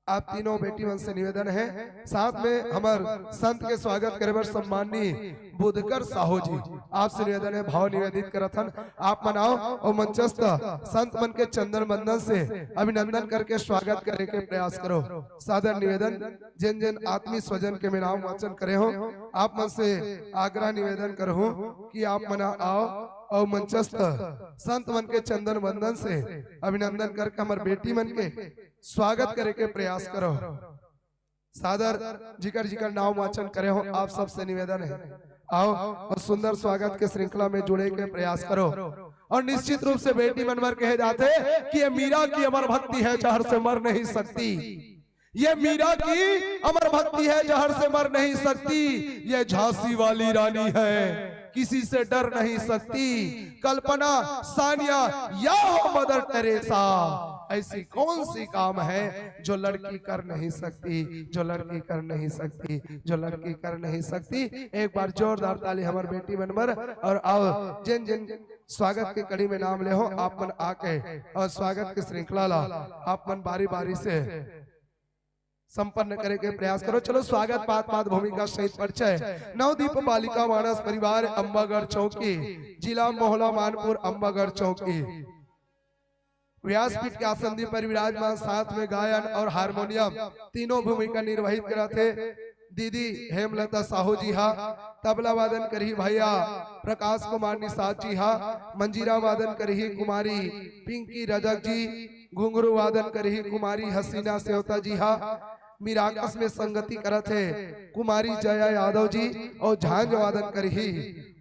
आप तीनों बेटी मन से निवेदन है, साथ में हमर संत के स्वागत करे बर सम्माननीय बुधकर साहू जी, आपसे निवेदन है, भाव निवेदित करत हन, आप मन आओ और मंचस्थ संत मन के चंदन बंदन से अभिनंदन करके स्वागत करे के प्रयास करो। सादर निवेदन, जेन जेन आत्मीय स्वजन के मैं नाम वाचन करे हो, आप मन से आग्रह निवेदन करहूं कि आप मन आओ और मंचस्थ संत मन के चंदन बंदन से अभिनंदन करके हमर बेटी मन के स्वागत करे के प्रयास करो। सादर जिकर जिकर नाम वाचन करे हो, आप सबसे निवेदन है, आओ और सुंदर स्वागत के श्रृंखला में जुड़े के प्रयास करो। और निश्चित रूप से बेटी मन बर कहे जाथे कि ये मीरा की अमर भक्ति है, जहर से मर नहीं सकती। ये मीरा की अमर भक्ति है, जहर से मर नहीं सकती। ये झांसी वाली रानी है, किसी से डर नहीं सकती। कल्पना, सानिया या हो मदर टेरेसा, ऐसी कौन सी काम है जो लड़की कर नहीं सकती, जो लड़की कर नहीं सकती, जो लड़की कर नहीं सकती। एक बार जोरदार ताली हमर बेटी मन बर। और आओ, जिन जिन स्वागत के कड़ी में नाम ले हो, आप मन आके और स्वागत के श्रृंखला ला आप मन बारी बारी से संपन्न करे के प्रयास करो। चलो, स्वागत पात पात भूमिका सहित परिचय। नवदीप बालिका मानस परिवार, अम्बागढ़ चौकी, जिला मोहला मानपुर, अम्बागढ़ चौकी। व्यासपीठ के आसन द्वीप पर विराजमान, साथ में गायन और हारमोनियम, तीनों भूमिका निर्वाहित करत हे दीदी हेमलता साहू जी हा। तबला वादन करही भैया प्रकाश कुमार निषाद जी हा। मंजीरा वादन करही कुमारी पिंकी रजक जी। घुंघरू वादन करही कुमारी हसीना सेवता जी हा। मिराकस में संगति करत हे कुमारी जया यादव जी और झांझ वादन करही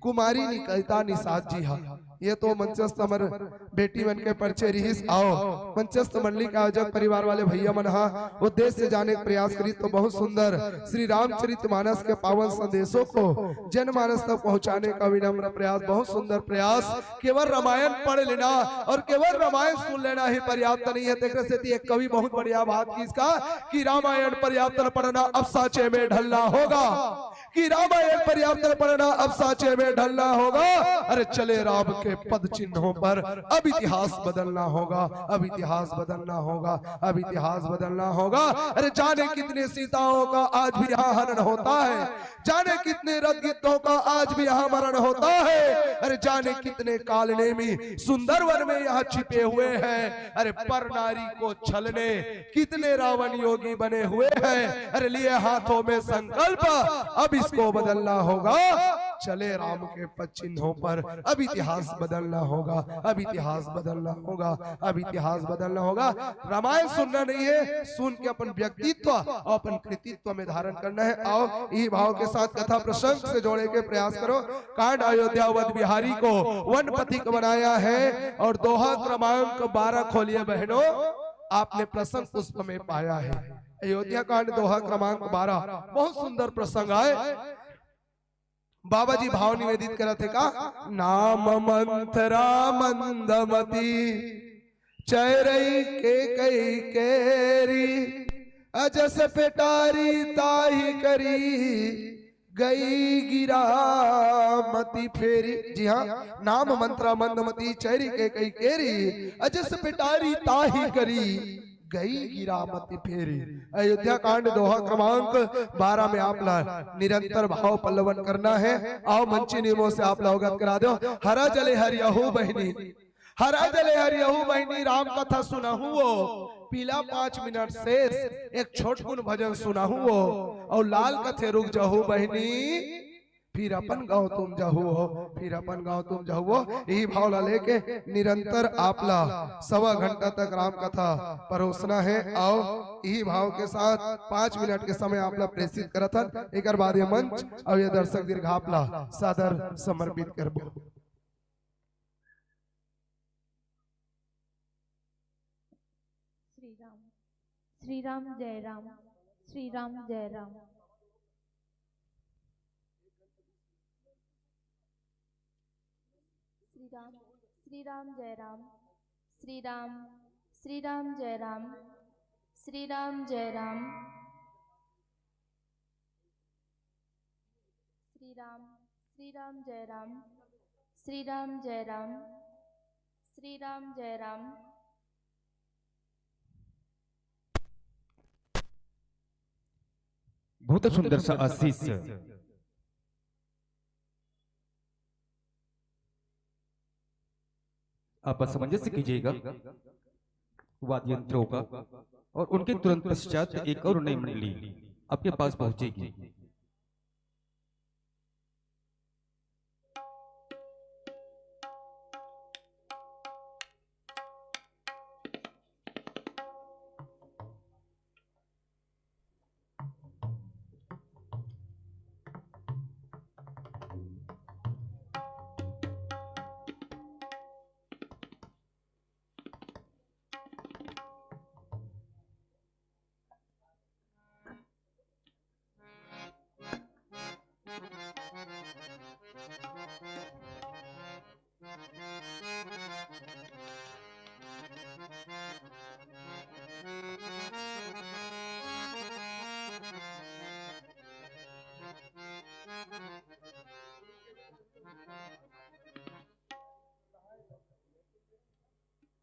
कुमारी निकिता निषाद जी हा। ये तो मंचस्थ हमर बेटी मन के परिचय रिहिस। आओ, मंचस्थ मंडली के आयोजक परिवार वाले भैया मन हा उद्देश्य से जाने के प्रयास करी तो बहुत सुंदर श्री रामचरित मानस के पावन संदेशों को जनमानस तक पहुंचाने का विनम्र प्रयास, बहुत सुंदर प्रयास। केवल रामायण पढ़ लेना और केवल रामायण सुन लेना ही पर्याप्त नहीं है। तेकरे सेती एक कवि बहुत बढ़िया बात किहिस का कि रामायण पर्याप्त न पढ़ना, अब सांचे में ढलना होगा। कि रामायण पर्याप्त न पढ़ना, अब सांचे में ढलना होगा। अरे चले राम के के पद चिन्हों पर अब इतिहास बदलना होगा, अब इतिहास बदलना होगा, अब इतिहास बदलना होगा। अरे जाने कितने सीताओं का आज भी यहाँ हनन होता है, जाने कितने रदगिद्धों का आज भी यहाँ मरण होता है। अरे जाने कितने कालनेमी सुंदरवन में यहाँ छिपे हुए हैं। अरे पर नारी को छलने कितने रावण योगी बने हुए हैं। अरे लिए हाथों में संकल्प, अब इसको बदलना होगा। चले राम के पद चिन्हों पर, अब इतिहास बदलना होगा, अब इतिहास बदलना होगा, अब इतिहास बदलना होगा। रामायण सुनना नहीं है, सुन के अपन व्यक्तित्व और अपन कृतित्व में धारण करना है। आओ, इही भाव के साथ कथा प्रसंग से जोड़े के प्रयास करो। कांड अयोध्या वध बिहारी को वन पथिक बनाया है और दोहा क्रमांक बारह खोलिए बहनों, आपने प्रसंग पुष्प में पाया है। अयोध्या कांड दोहा क्रमांक बारह, बहुत सुंदर प्रसंग आय। बाबा जी भाव निवेदित करत हे का? नाम मंथरा मंदमती, चैरई केकई केरी, अजस पेटारी ताहि करी, गई गिरा मति फेरी। जी हाँ, नाम मंथरा मंदमती, चैरी केकई केरी, अजस पेटारी ताहि करी, गई गिरा मति फेरी। अयोध्या कांड दोहा क्रमांक बारह में आप ला निरंतर भाव पल्लवन करना है। आओ मंची नियमों से आप ला अवगत करा दो। हरा जले हरियहू बहिनी, हरा जले हरियहू बहिनी, राम कथा सुनहू वो, पीला पाँच मिनट शेष, एक छोटकुन भजन सुनहू वो, और लाल कथे रुक जहू बहिनी, फिर अपन गांव तुम जाहू हो, फिर अपन गांव तुम जाहू हो। यही भाव ला लेके निरंतर आप ला सवा घंटा तक राम कथा परोसना है। आओ, यही भाव के साथ पाँच मिनट के समय आप ला प्रेषित करत हन। एकर बाद ये मंच और ये दर्शक दीर्घ आप ला सादर समर्पित करबो। श्री राम, श्री राम जय राम, श्री राम जय राम। श्री राम, श्री राम जय राम, श्री राम, श्री राम जय राम, श्री राम जय राम। श्री राम, श्री राम जय राम, श्री राम जय राम, श्री राम जय राम। बहुत सुंदर सा आशीष। आप असमंजस कीजिएगा वाद्य यंत्रों का, और उनके तुरंत पश्चात एक और नई मंडली आपके पास पहुंचेगी।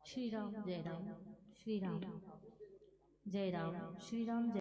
श्री राम जय राम, श्री राम जय राम, श्री राम जय